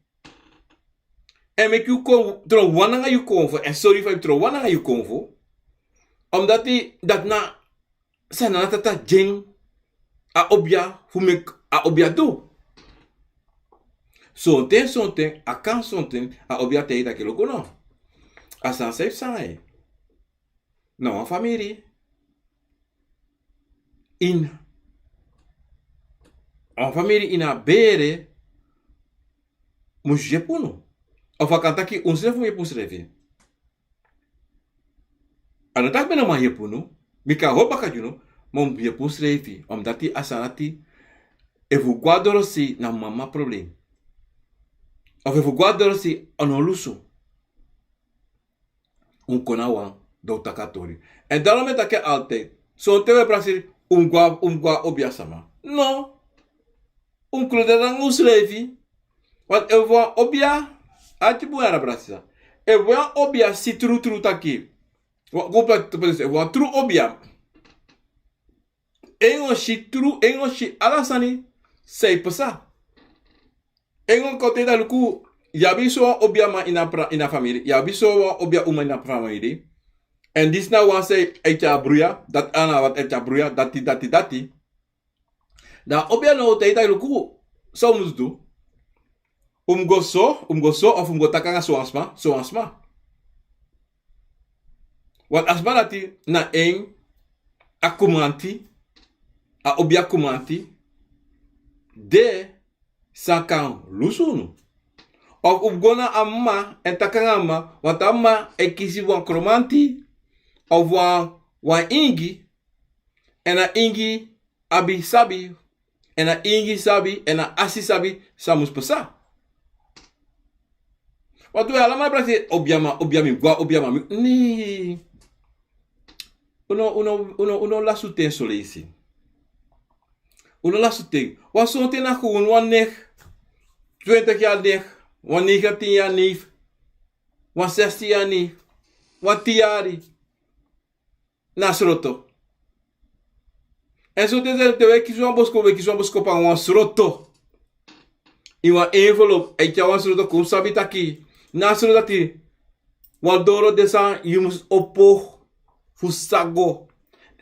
Èn meki yu kon tron wan nanga yu konfo, èn sori fa yu tron wan nanga yu konfo. Omdati dati na san na a tata gi en a obia fu meki a obia du. Sonten, sonten, a kan sonten, a obia taigi taki luku no. A sani san yu psa nanga en. Na wan famiri. Ini a wan famiri, ini a bere, mus yepi unu. Of a kan taki unsrefi mus yepi unsrefi. A no taki mi no man yepi unu. Mi kan hori baka gi unu, ma un mus yepi unsrefi. Omdati a sani dati, efu un go na dorosei na mama problem. Of efu un go na dorosei a no lusu. Un kon na wan, dan un taki a tori. Èn daarom mi e taki altijd. Sonten we prakseri, un mus go na, un mus go na obia sama. No. Un mus klodra nanga unsrefi. Want efu wan obia, ati bun yara, brada sisa. Efu wan obia si trutru taki. Wan, go pra-, pra-, efu wan tru obia. En o si tru, en o si ala sani san e pasa. En o kon taigi taki luku, yu abi so wan obia man ini a pra-, ini a famiri, yu abi so wan obia uma ini a famiri. Èn disi na wan san e tyari bruya, dati na wan e tyari bruya, dati, dati, dati. Dan a obia now o taigi taki luku, san un mus du. Un mus go so, un mus go so, of un mus go taki nanga sowan sma, sowan sma. Want a sma dati na en a kumanti, a obia kumanti, de san kan lusu unu. Of un mus go na a mama, èn taki nanga a mama, want a mama e kisi wan kromanti, of wan, wan ingi, èn a ingi abi sabi, èn a ingi sabi, èn a asi sabi san mus pasa. Want un e alamala prakseri obia man, obia mi, go na obia man, mi, nee. Un no, un no, un no, un no lasi un ten soleisi. Un no lasi un ten. Wan sonten na gewoon wan neef, twintig yari neef, wan negentien yari neef, wan zestien yari neef, wan tin yari. Na sroto. Èn sonten te we kisi wan boskopu, we kisi wan boskopu nanga wan sroto. Ini wan envelop, a e tyari wan sroto, kon un sabi taki na a sroto dati. Wan doro de san yu mus opo fu sago.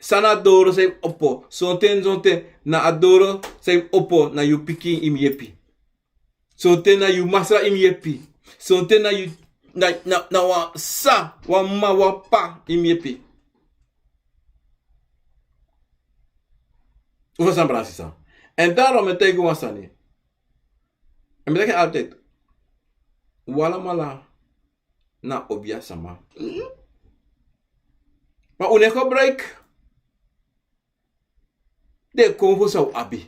San na a doro san yu mus opo. Sonten, sonten na a doro san yu mus opo, na yu pikin yu mus yepi. Sonten na yu masra yu mus yepi. Sonten na yu, na, na, na wan sa, wan mama, wan p'pa yu mus yepi. Un ferstan, brada sisa? Èn daarom mi e taigi un wan sani. Èn mi taki altijd, un alamala na obia sama. Ma un no e gebruik den konfo san un abi.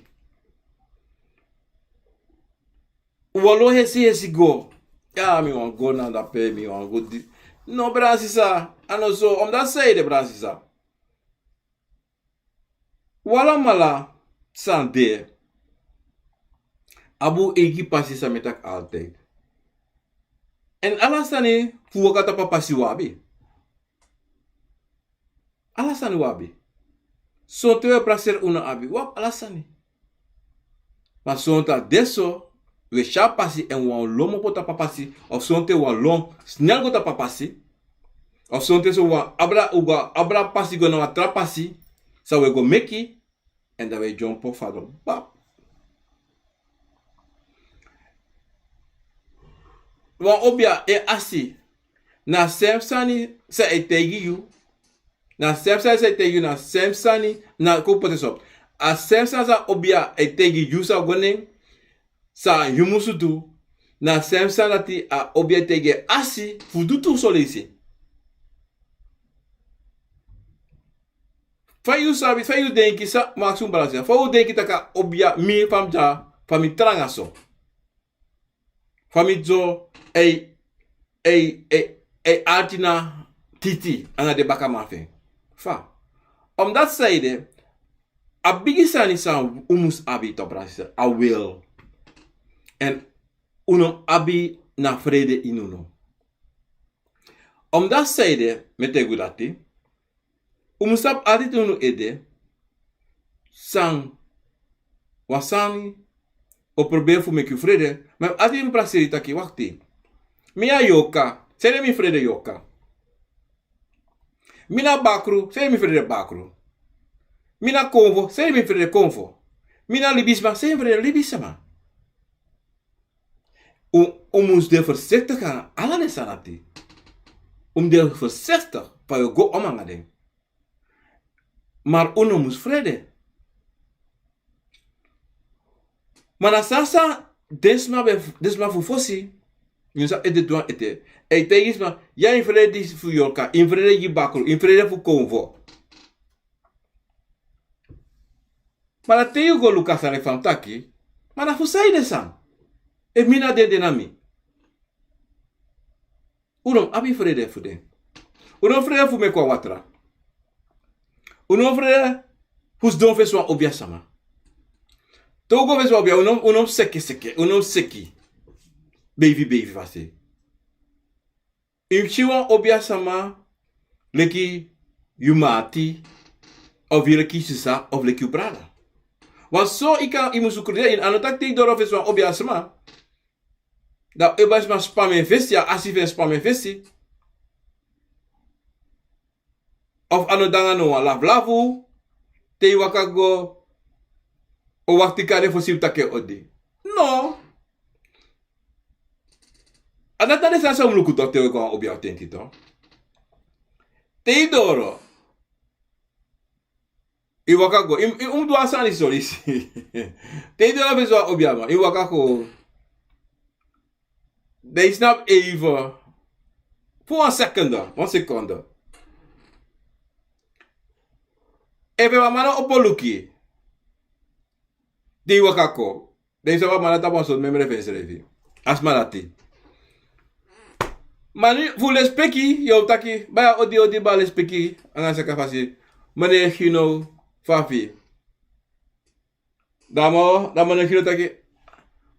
Wan lo hesi hesi go. Ya, mi wani go na dape, mi wani go di. No, bransisa, a no so, omdati san ede, bransisa. Wi alamala san de abi un eigi pasi, san mi e taki altijd. Èn ala sani fu waka tapu a pasi wi abi. Ala sani wi abi. Sonten wi e prakseri un no abi, wi abi ala sani. Ma sonten a de so, wi e si a pasi èn wi wani lon mopo tapu a pasi, of sonten wi wani lon snel go tapu a pasi, of sonten so wi wani abra, un go abra pasi go na wan tra pasi, san wi e go meki, èn dan wi e dyompo fadon bap. Wan obia e asi, na a sem sani san e taigi yu. Na a sem sani san e taigi yu, na a sem sani, na kon poti en so. A sem sani san obia e taigi yu san go na en, san yu musu du, na a sem sani dati a obia e taigi en asi fu du tu soleisi. Fa yu sabi, fa yu denki san, maksun balansi, fa yu denki taki a obia, mi fa mi dya, fa mi tranga so. Fa mi dyo, ei, ei, ei, ei, ati na titi, anga den bakaman fu en. Fa. Omdati san ede, a bigi sani san un mus abi, to, bransisa, a wil. Èn un no abi na frede ini unu. Omdati san ede, mi e taigi un dati. Un mus sabi ati te unu ede, san, wan sani o proberi fu meki un frede, ma ati mus prakseri taki, wakti. Mi na yorka, san ede mi frede yorka. Mi na bakru, san ede mi frede bakru. Mi na konfo, san ede mi frede konfo. Mi na libisma, san ede mi frede libisma. Un, un mus de voorzichtig anga ala den sani dati. Un mus de voorzichtig fa yu o go om anga den. Maar un no mus frede. Ma na san san den sma ben, den sma fu fosi, yu sa ete du wan ete. Yu e taigi sma, ya, yu frede disi fu yorka, yu frede gi bakru, yu frede fu konfo. Ma na te yu go luku a sani fa mi taki, ma na fu san ede san? Efu mi na den, den na mi. Un no abi frede fu den. Un no frede fu meki wan watra. Un no frede fu sidon fesi wan obia sama. Te un go fesi wan obia, un no, un no seki seki, un no seki. Beifi beifi fasi. Yu si wan obia sama leki yu mati, of yu leki yu sisa, of leki yu brada. Wan so yu kan, yu mus suku den, a no taki te yu doro fesi wan obia sama, dan yu e bai sma span en fesi, a asi fu en span en fesi. Of a no de anga no wan laflafu, te yu waka go, o wakti kande fosi yu taki en odi. No. A dati na den sani san un mus luku tu, te wi kon a obia, o tenki tu. Te yu doro, yu waka go, yu, yu mus du a sani soleisi. Te yu doro fesi wan obia man, yu waka go. Dan yu snapu even. Fu wan sekonde, wan sekonde. Efu wan man no opo luku yu, te yu waka go, dan yu sabi a man dati abi wan sortu memre fu ensrefi. A sma dati. Ma nu fu lespeki, yu o taki, baya odi, odi, baya lespeki, anga saka fasi. Mane, yu no, fa fu yu. Dan a man, dan a man no, yu no taki,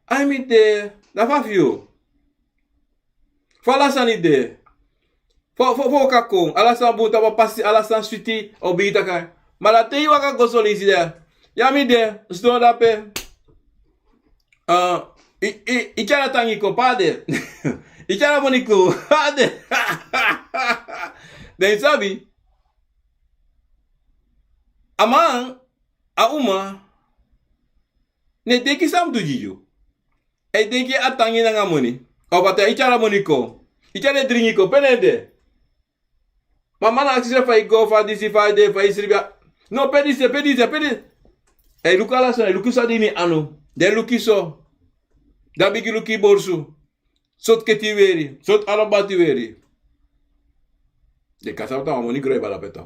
ai, mi de, dan fa fu yu. Fa ala sani de. Fo, fo, fo waka kon, ala sani bun tapu a pasi, ala sani switi, o bigin taki. Ma dan te yu waka go soleisi de. Ya mi de, sidon dape. Ah, i, i, i tyari a tangi kon, pe a de. I tyari a moni kon, pe a de. Dan yu sabi. A man, a uma, no e denki san a mus du gi yu. A e denki a tangi nanga moni. Of a taki i tyari a moni kon. I tyari den dringi kon, pe den de. Ma a man no aksi srefi fa yu go, fa disi, fa yu de, fa yu sribi. No, pe disi, pe disi, pe disi. A e luku ala sani, a e luku san de ini yu anu. Dan a e luku yu so. Dan a bigin luku yu borsu. Sortu keti yu weri, sortu arobati yu weri. Den kan sabi taki a moni gron e bari dape.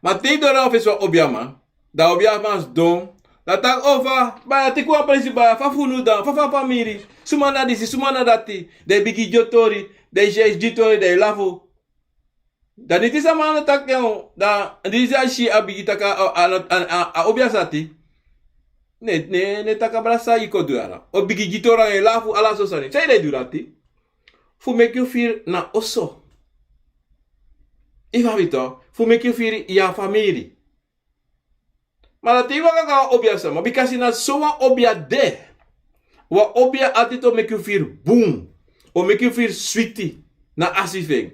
Ma te yu doro fesi wan obiaman, dan a obiaman sidon, Dan taki: "O fa, baya, teki wan presi, baya, fa fu unu dan, fa, fa famiri, suma na disi, suma na dati." Dan yu bigin gi yu tori, dan yu si, yu si gi tori, dan yu lafu. Dan niti sama no taki en, dan disi a si a bigin taki a, a, a, a, a obiasma dati. Ne, ne, ne taki: "Brada, san yu kon du ya?" O bigin gi tori anga en lafu, ala so sani. San yu e du dati? Fu meki yu firi na oso. Yu sabi tok, fu meki yu firi yu na famiri. Ma dan te yu waka go na wan obiasma, bikasi na so wan obia de. Wan obia atiti o meki yu firi bun. O meki yu firi switi na a si fu en.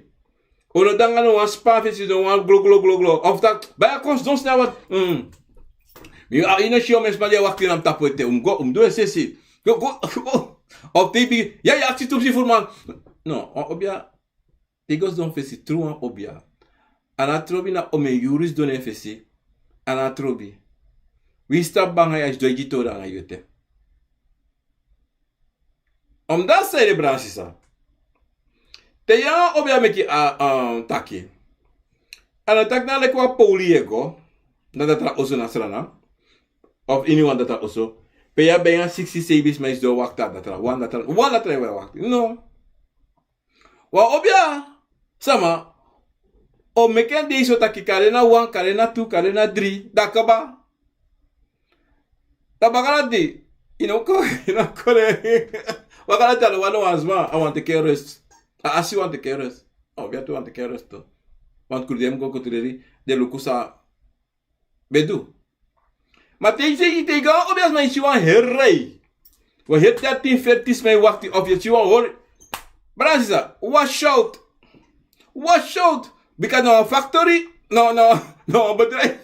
O no de nanga no wan span fesi, no wan glo, glo, glo, glo. Of taki: "Baya, kon sidon, sna wat." Mm. Mi, a, yu no si yu, mi sma di e wakti na mi tapu ete. Un mus go, un mus du en sesi. Go, go, go. Of te yu bigin, ya, ya, aksi tu pisi furu man. No, wan obia, te yu go sidon fesi tru wan obia, a no trobi na omeni yuru yu sidon na en fesi. A no trobi. Winsi tapu banga ya, a sidon e gi tori anga yu ete. Omdat san ede, brada, sisa. Te yu na wan obia meki a, a, taki. A no taki na leki wan poli yu e go na datra oso na Sranan. Of ini wan datra oso. Pe yu abi baya siksi seibin sma e sidon wakti na datra. Wan datra, wan datra yu e wakti. No. Wan obiasma o meki en dei so taki kande na wan, kande na tu, kande na dri, dan kaba. Dan baka dati, yu no kon, yu no kon de. Baka dati a no wani wan sma, a wani teki en rest. A, a si wani teki en rest. A obia tu wani teki en rest tu. Want kuru den mus go kotuleli, den luku san ben du. Ma te yu si, te yu go na wan obiasma, yu si wan heri rei. Wan heri dertin, fertin sma e wakti, of yu si wan hori. Brada, sisa, watch out. Watch out. Bika na wan factory, na, na, na wan bedrijf.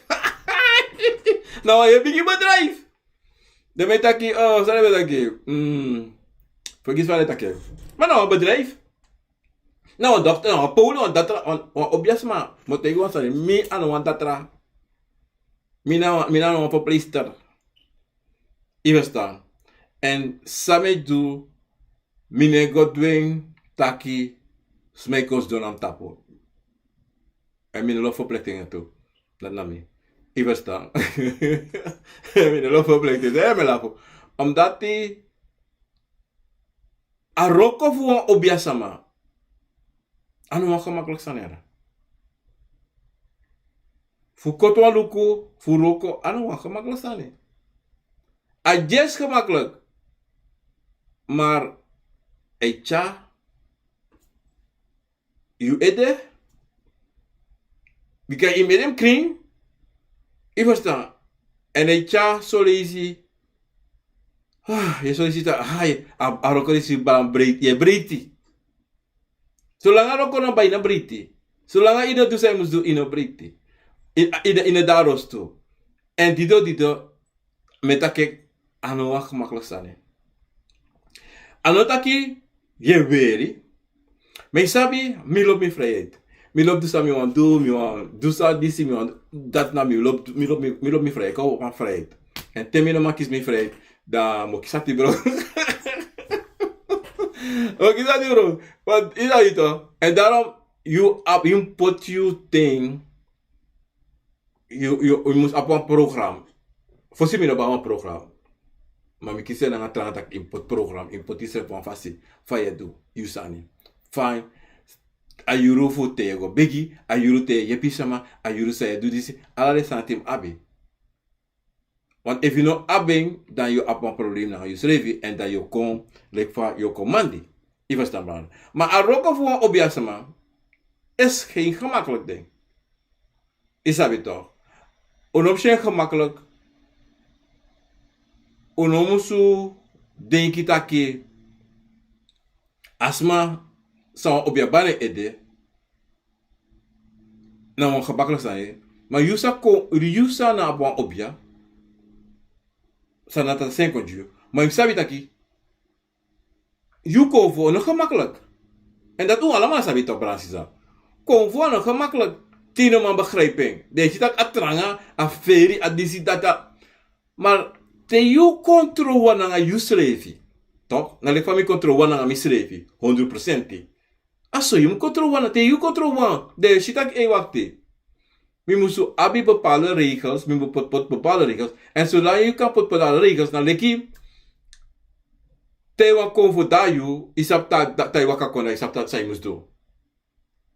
Na wan heri bigi bedrijf. Den ben taki, o, san den ben taki? Mm, fergiti fa den taki. Ma na wan bedrijf. Na wan dokter, na wan poli, wan datra, wan, wan obiasma. Mi o taigi wan sani, mi a no wan datra. Mi na wan, mi na wan verpleegster. Yu e ferstan. Èn san mi e du, mi no e go du en taki sma e kon sidon na mi tapu. Èn mi no lobi ferpleegster tu. Dati na mi. Yu e ferstan. Mi no lobi ferpleegster. Èn mi e lafu. Omdati a wroko fu wan obiasma a no wan gemakkelijk sani. Fu koti wan luku fu wroko a no wan gemakkelijk sani. A dyesi gemakkelijk, maar a e tyari yu ede. Bika yu mus e de krin. Yu e ferstan. Èn a e tyari son leisi. Ah, yu e son leisi taki, ah, a, a wroko disi, balam, breiti, yu e breiti. Solanga a wroko no bai, yu no breiti. Solanga yu no du san yu mus du, yu no breiti. Yu, yu, yu no de na rostu. Èn dido, dido, mi e taki, a no wan gemakkelijk sani. A no taki yu e weri. Ma yu sabi, mi lobi mi vrijheid. Mi lobi du san mi wani du, mi wani du san disi, mi wani du dati, na mi lobi, mi lobi, mi lobi mi vrijheid. Kon wan vrijheid. Èn te mi no man kisi mi vrijheid, dan mi o kisi ati, bro. Mi o kisi ati, bro. Want yu sabi toch. En daarom, yu abi, yu mus poti yu ten. Yu, yu, yu mus abi wan program. Fosi mi no ben abi wan program. Ma mi kisi en nanga tranga taki yu mus poti program, yu mus poti yusrefi wan fasi. Fa yu e du yu sani. Fa a yuru fu te yu e go begi, a yuru te yu e yepi sama, a yuru san yu e du disi, ala den sani yu mus abi. Want efu yu no abi en, dan yu abi wan problem nanga yusrefi, èn dan yu o kon leki fa yu o kon mandi. Yu e ferstan, brada. Ma a wroko fu wan obiasma is geen gemakkelijk ding. Yu sabi toch. Un no mus si en gemakkelijk. Un no musu denki taki a sma san wan obia bari na en ede na wan gemakkelijk sani. Ma yu sa kon, yu sa na abi wan obia san na dati a seni kon gi yu. Ma yu sabi taki yu konfo no gemakkelijk. Èn dati un alamala sabi toch, brada, sisa. Konfo no gemakkelijk. Te yu no man begrijp en, dan yu e si taki a tranga, a feri, a disi, dati, a. Maar te yu kontrol wan nanga yusrefi. Toch? Na leki fa mi kontrol wan nanga misrefi. Honderd procent. A so yu mus kontrol wan, te yu kontrol wan, dan yu e si taki, ei, wakti. Mi musu abi bepaalde regels, mi musu poti poti bepaalde regels. En solanga yu kan poti bepaalde regels, na leki te wan konfo de na yu, yu sabi taki yu waka kon, dan yu sabi san yu musu du.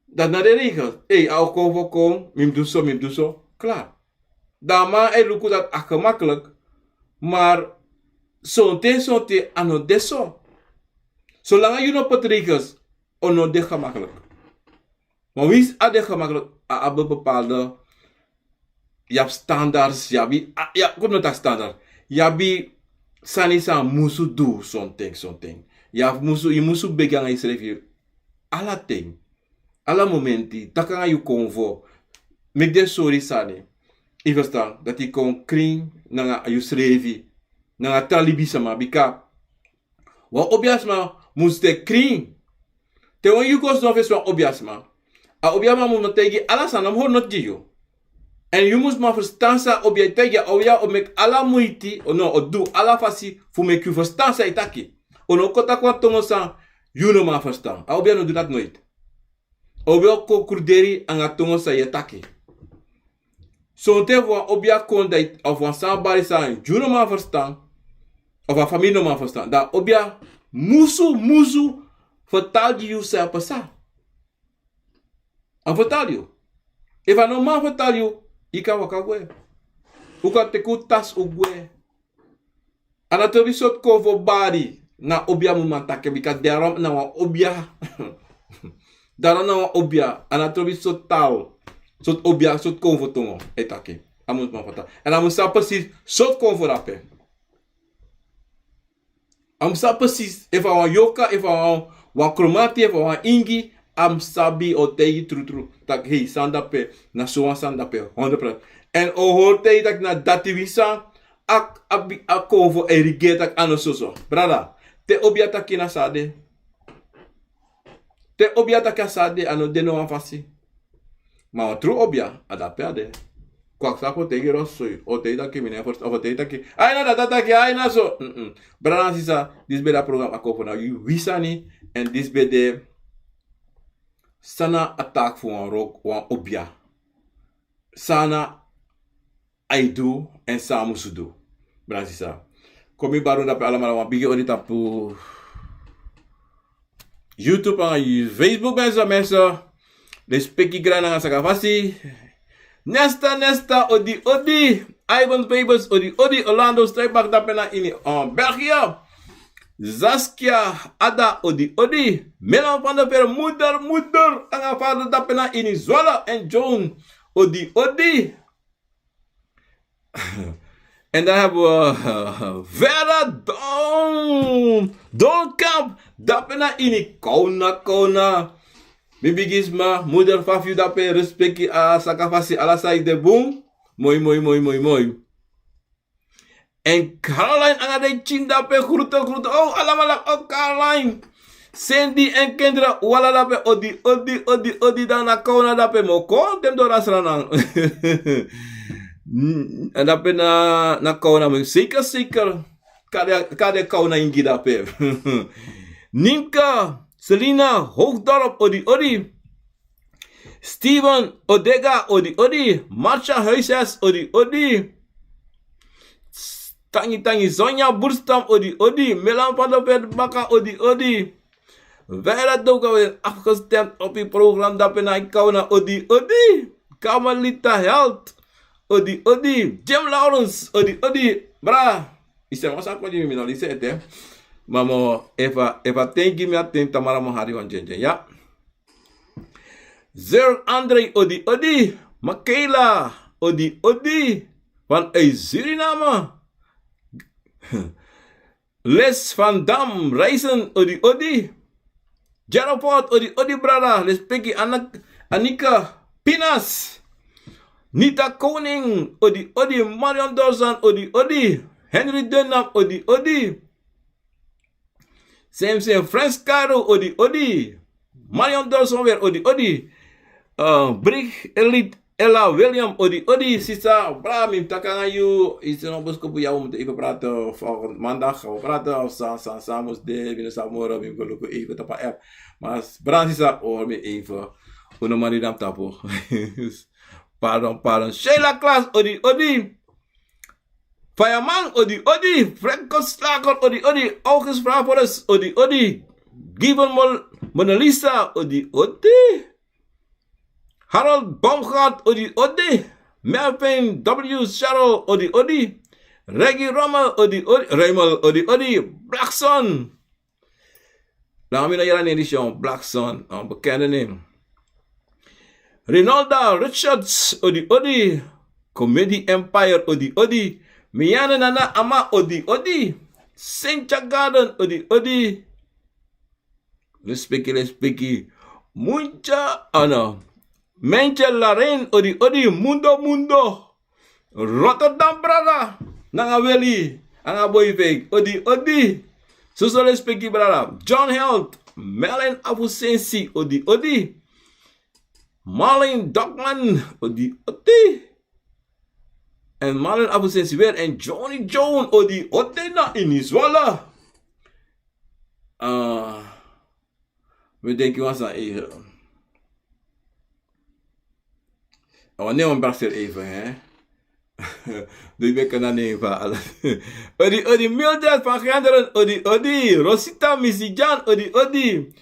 Dati na den regels. Ei, a o konfo kon, mi musu du so, mi musu du so. Klaar. Dan a man e luku dati a gemakkelijk. Maar sonten sonten a no de so. Solanga yu no poti regels, a no de gemakkelijk. Maar winsi a de gemakkelijk, a abi bepaalde, yu abi standards, yu abi, a, yu abi, kon mi taki standards. Yu abi sani san a musu du, sonten sonten. Yu abi musu, yu musu begi nanga yusrefi ala ten, ala momenti, taki nanga yu konfo, meki den sori sani. Yu ferstan, dati yu kon krin nanga yusrefi, nanga tra libisma, bika wan obiasma musu de krin. Te wan yu go sidon fesi wan obiasma, a obiasma musu man taigi ala sani, a no mu hori noti gi yu. En yu musu man ferstan san a obia e taigi. A obia o meki ala muiti, o no, o du ala fasi fu meki yu ferstan san a e taki. O no kon taki wan tongo san yu no man ferstan. A obia no du dati noiti. A obia o kon kruderi nanga tongo san yu e taki. Sonten fu wan obia kon dan, of wan sani bari san yu no man ferstan, of a famiri no man ferstan, dan a obia musu, musu fertali gi yu san e pasa. A fertali yu. Efu a no man fertali yu, yu kan waka gwe. Un kan teki un tasi un gwe. A no trobi sortu konfo bari na obia mu man taki, bika dyaron na wan obia. Dyaron na wan obia, a no trobi sortu taal, sortu obia, sortu konfo tongo e taki. A musu man fertali. En a musu sabi precies sortu konfo dape. A musu sabi precies, efu a wan yorka, efu a wan, wan kromati, efu a wan ingi, a musu sabi, o taigi trutru. Taki, hei, sani dape, na sowan sani dape, honderd procent. En o hori taigi taki na dati winsi san, a, a, a konfo e rigeri taki a no soso. Brada, te obia taki na so a de. Te obia taki a so a de, a no de no wan fasi. Ma wan tru obia, a dape a de. Kwaksa kon taigi yu rosi soi, o taigi taki mi no e ferstan, o taigi taki, ai na dati a taki, ai na so. Mm-mm. Brada nanga sisa, disi ben de a program Akomfo na wi sani, en disi ben de san na a taak fu wan rok, wan obia. San na a e du, en san a musu du. Brada nanga sisa. Kon mi bari un dape alamala wan bigi odi tapu YouTube nanga Facebook, mensen, mensen. Respeki, grani nanga sakafasi. Nesta, Nesta, odi, odi. Ivan Babes, odi, odi. Orlando Strijbak dape na ini, uh, België. Zaskia Ada, odi, odi. Melan van der Veer, moeder, moeder. Nanga vader dape na ini Zwolle. En John, odi, odi. En dan hebben we, eh, Vera Don, Donkamp. Dape na ini Kona, Kona. Mi bigisma, moeder Fafiu dape, respeki, a sakafasi, ala san e de bun. Moi, moi, moi, moi, moi. En Caroline nanga den pikin dape, groeten, groeten. Oh, alamala, oh, Caroline. Sandy en Kendra, un ala dape, odi, odi, odi, odi, dan na Kona dape moko, den doro a Sranan. Mm, en dape na, na Kona, zeker, zeker. Kande, kande Kona ingi dape. Ninka, Selina, Hoogdorp, odi, odi. Steven Odega, odi, odi. Marcia Huisjes, odi, odi. Tangi, Tangi, Sonja Burstam, odi, odi. Melan van der Veer Baka, odi, odi. Vera Doga, we afgestemd op uw program, dape na Kona, odi, odi. Carmelita Held, odi, odi. Jim Lawrence, odi, odi. Bra, yu sma sa kon gi mi, mi no listen ete. Ma mi o, efu a, efu a ten gi mi a ten, tamara mi o hari wan dyen dyen, ya. Zer Andre, odi, odi. Makela, odi, odi. Vanuit Suriname. Les van Dam, Reisen, odi, odi. Jerofort, odi, odi, brada. Lespeki, Anak-, Anika Pinas. Nita Koning, odi, odi. Marion Dorsan, odi, odi. Henry Dunham, odi, odi. Samson Frans Caro, odi, odi. Marion Dorson weer, odi, odi. Eh, Brig Elite Ella William, odi, odi. Sisa, bra, mi mus taki nanga yu. Yu si no boskopu, ya, we moeten even praten. Volgende maandag gaan we praten. Of sa, sa, sa, mus de, mi no sabi moro, mi mus go luku even tapu a app. Maar, bra, sisa, hoor mi even. Unu mari dan tapu. pardon, pardon. Sheila Klaas, odi, odi. Fireman, odi, odi. Franco Slager, odi, odi. August Frapolis, odi, odi. Given Mon-, Mona Lisa, odi, odi. Harold Baumgart, odi, odi. Melvin W Sherrill, odi, odi. Reggie Rommel, odi, odi. Raymond, odi, odi. Blackson. Lamina Yarani Edition, Blackson, een bekende naam. Rinalda Richards, odi, odi. Comedy Empire, odi, odi. Miane Nana Ama, odi, odi. Cynthia Garden, odi, odi. Lespeki, lespeki. Muncha, ano. Mencha Laren, odi, odi. Mundo, mundo. Rotterdam, brada. Nanga Weli. Anga Boy Fake. Odi, odi. Suso, lespeki, brada. John Held. Melen Afusensi, odi, odi. Marlin Dogman, odi, odi. En Marlin Afusensi weer. En Johnny Jones, odi, odi, na Iniswala. Ah, we denki wan san even. Oh, nee, wan brasser even, hè. Dus ik ben kan nemen van alles. Odi, odi, Mildred van Genderen, odi, odi. Rosita Misijan, odi, odi.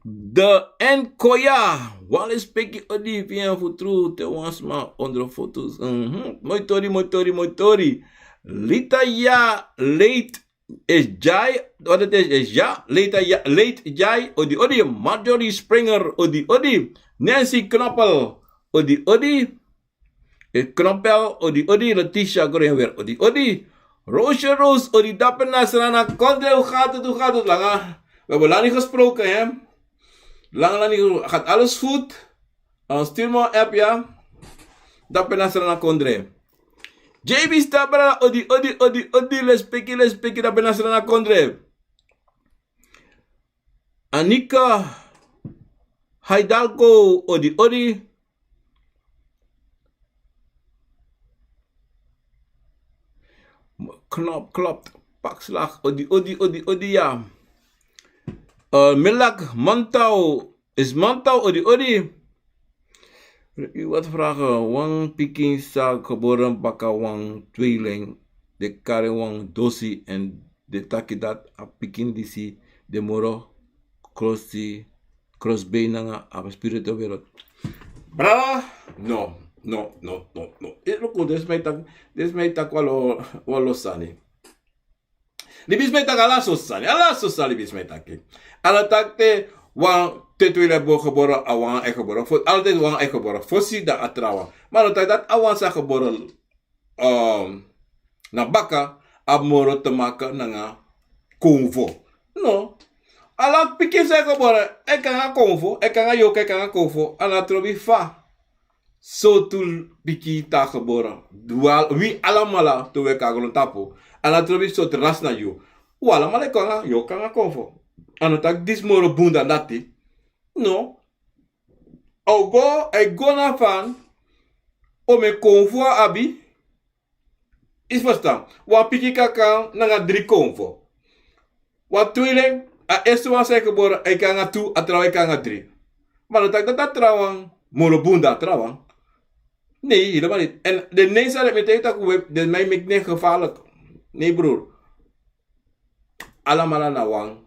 De N Koya. Wale speki, odi, via futru, te wan sma onder foto's. Mhm. Moi tori, moi tori, moi tori. Lita ya, late Ejai, odi, te Eja, late ya, late Jai, odi, odi. Marjorie Springer, odi, odi. Nancy Knoppel, odi, odi. E Knoppel, odi, odi. Letitia Greenwell, odi, odi. Roosje Roos, odi, dape na Srana Kondre, hoe gaat het, hoe gaat het, langa? We hebben lang niet gesproken, hè? Lang, lang niet gesproken. Gaat alles goed? Uh, stuur me een app, ja. Dape na Srana Kondre. J B Stabra, odi, odi, odi, odi, lespeki, lespeki, dape na Srana Kondre. Anika Haidalko, odi, odi. Knop, klop, pak slag, odi, odi, odi, odi, ya. Eh, Milak Mantau, is Mantau, odi, odi. U wat vragen, wan pikin sa geboren baka wan tweeling, de kari wan dosi en de taki dat a pikin disi de moro krosi, krosbei nanga a spirituele wereld. Brada, no, no, no, no, no. E loko, disi mi e taki, disi mi e taki wan lo, wan lo sani. Libisma e taki ala so sani, ala so sani libisma e taki. Ala taki te wan, te tweeling bo geboren, a wan e geboren. Fo, ala te wan e geboren. Fosi dan a trawan. Ma no taki dat a wan sa geboren, um, na baka, a moro te maken nanga konfo. No. Ala pikin sa e geboren, e kon nanga konfo, e kon nanga yorka, e kon nanga konfo, a no trobi fa sortu pikin te a geboren. Wi alamala, te wi e kon na grontapu, a no trobi sortu ras na yu. Wi alamala e kon nanga, yu o kon nanga konfo. A no taki disi moro bun dan dati. No. A o go, a e go na fa omeni konfo a abi. Yu si, ferstan? Wan pikin kan kon nanga dri konfo. Wan tweeling, a eerste wan sa e geboren, a e kon nanga tu, a trawan e kon nanga dri. Ma no taki dati a trawan moro bun dan a trawan. Nee, helemaal niet. En den nen san den mi e taki, taki we, den mi e meki den gevaarlijk. Nee, broer. Alamala na wan.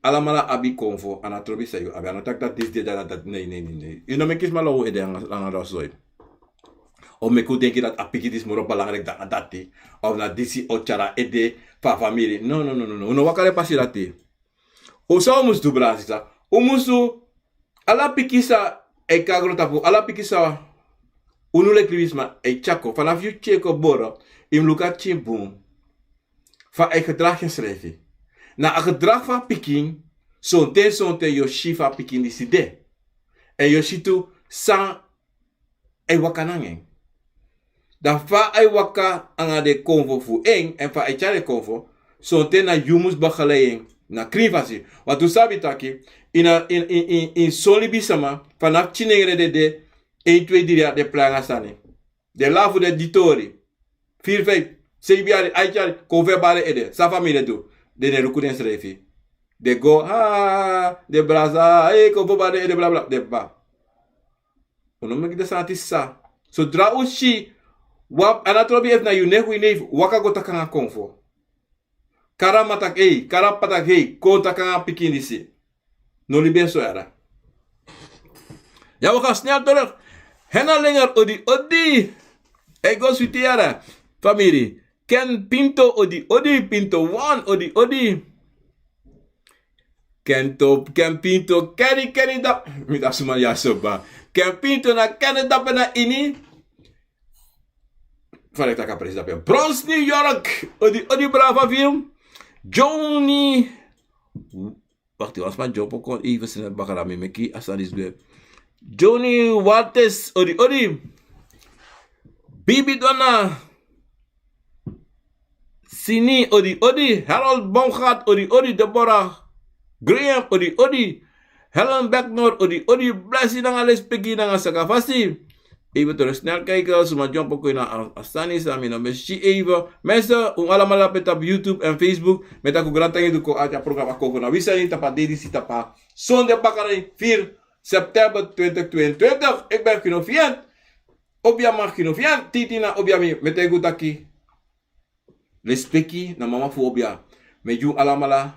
Alamala abi konfo, a no trobi san yu abi. A no taki dati disi de, dati, dati, nee, nee, nee, nee. Yu no meki sma low ede nanga, nanga dati soi. Of meki un denki dati a pikin disi moro belangrijk dan a dati. Of na disi o tyari a ede fu a famiri. No, no, no, no, no. Un no waka den pasi dati. Un san un mus du, brada, sisa. Un mus du, ala pikin san e kon na grontapu, ala pikin san unu leki libisma e tyari kon. Fanafu yu pikin e geboren, yu mus luku a pikin bun. Fa a e gedrag ensrefi. Na a gedrag fu a pikin, sonten, sonten yu o si fa a pikin disi de. En yu o si tu san a e waka nanga en. Dan fa a e waka nanga den konfo fu en, en fa a e tyari den konfo, sonten na yu mus begeleid en na krin fasi. Want un sabi taki, ini a, ini, ini, ini, ini son libisma, fanafu pikinengre den de, één, twee, drie yari den e prei nanga sani. Den e lafu, den e du tori. Vier, vijf, zeven yari, aiti yari, konfo e bari ede. San famiri e du? Den no e luku densrefi. Den go, ha, den brasa, e, konfo bari ede, bla, bla, den papa. Un no meki den sani dati, sisa. Sodra un si, wan, a no trobi efu na yu nefu, yu nefu, waka go taki nanga konfo. Kari a mama taki hei, kari a p'pa taki hei, kon taki nanga pikin disi. No libi en so yara. Ya waka snel terug. Hena Lenger, odi odi. Ei go switi yara. Famiri. Ken Pinto, odi odi. Pinto wan, odi odi. Kento, Ken Pinto, keni keni dap. Mi dati suma ya so ba. Ken Pinto na keni dap na ini. Fa den e taki a presi dape. Bronx, New York. Odi odi, brava film. Johnny. Wakti, wan sma dyompo kon even snel baka, dan mi meki a sani disi gwe. Johnny Walters, odi odi. Bibi Donna. Sini, odi odi. Harold Baumgart, odi odi. Deborah Graham, odi odi. Helen Becknor, odi odi. Blesi nanga lespeki nanga sakafasi. Even terug snel kijken, suma dyompo kon na a, a sani san mi no ben si even. Mensen, un alamala pe tapu YouTube en Facebook. Mi e taki un grantangi du kon ati a programa Konfo na wi sani tapu a dei disi, tapu a sonde bakadei, vier september twintig tweeëntwintig. Ik ben Kino Fiant. Obia man, Kino Fiant. Titi na obia mi, mi e taigi un taki lespeki na mama fu obia. Mi e gi un alamala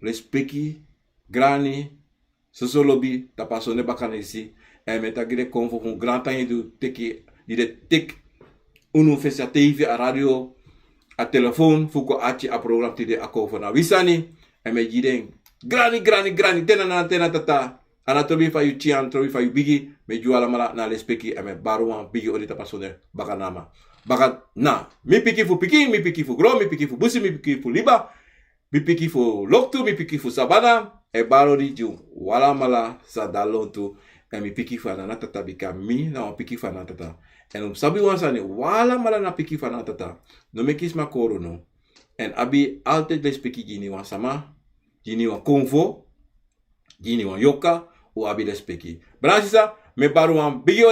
lespeki, grani, soso lobi, tapu a sonde bakadei disi. Èn mi e taki den Konfo fu un grantangi du teki, di den teki unu fesi a teifi, a radio, a telefon, fu kon ati a programa tide, a Konfo na wi sani. Èn mi e gi den grani, grani, grani, te na nana, te na tata. A no trobi fa yu tyin, a no trobi fa yu bigi, mi e gi un alamala na lespeki, èn mi e bari wan bigi odi tapu a sonde baka na mi. Baka na mi pikin fu pikin, mi pikin fu gron, mi pikin fu busi, mi pikin fu liba, mi pikin fu loktu, mi pikin fu sabana, e bari odi gi un alamala san de lontu, èn mi pikin fu a nana tata, bika mi na wan pikin fu a nana tata. Èn un sabi wan sani, un alamala na pikin fu a nana tata. No meki sma kori unu. Èn abi altijd lespeki gi iniwan sama, gi iniwan Konfo, gi iniwan Yorka, un abi lespeki. Brada, sisa, mi e bari wan bigi odi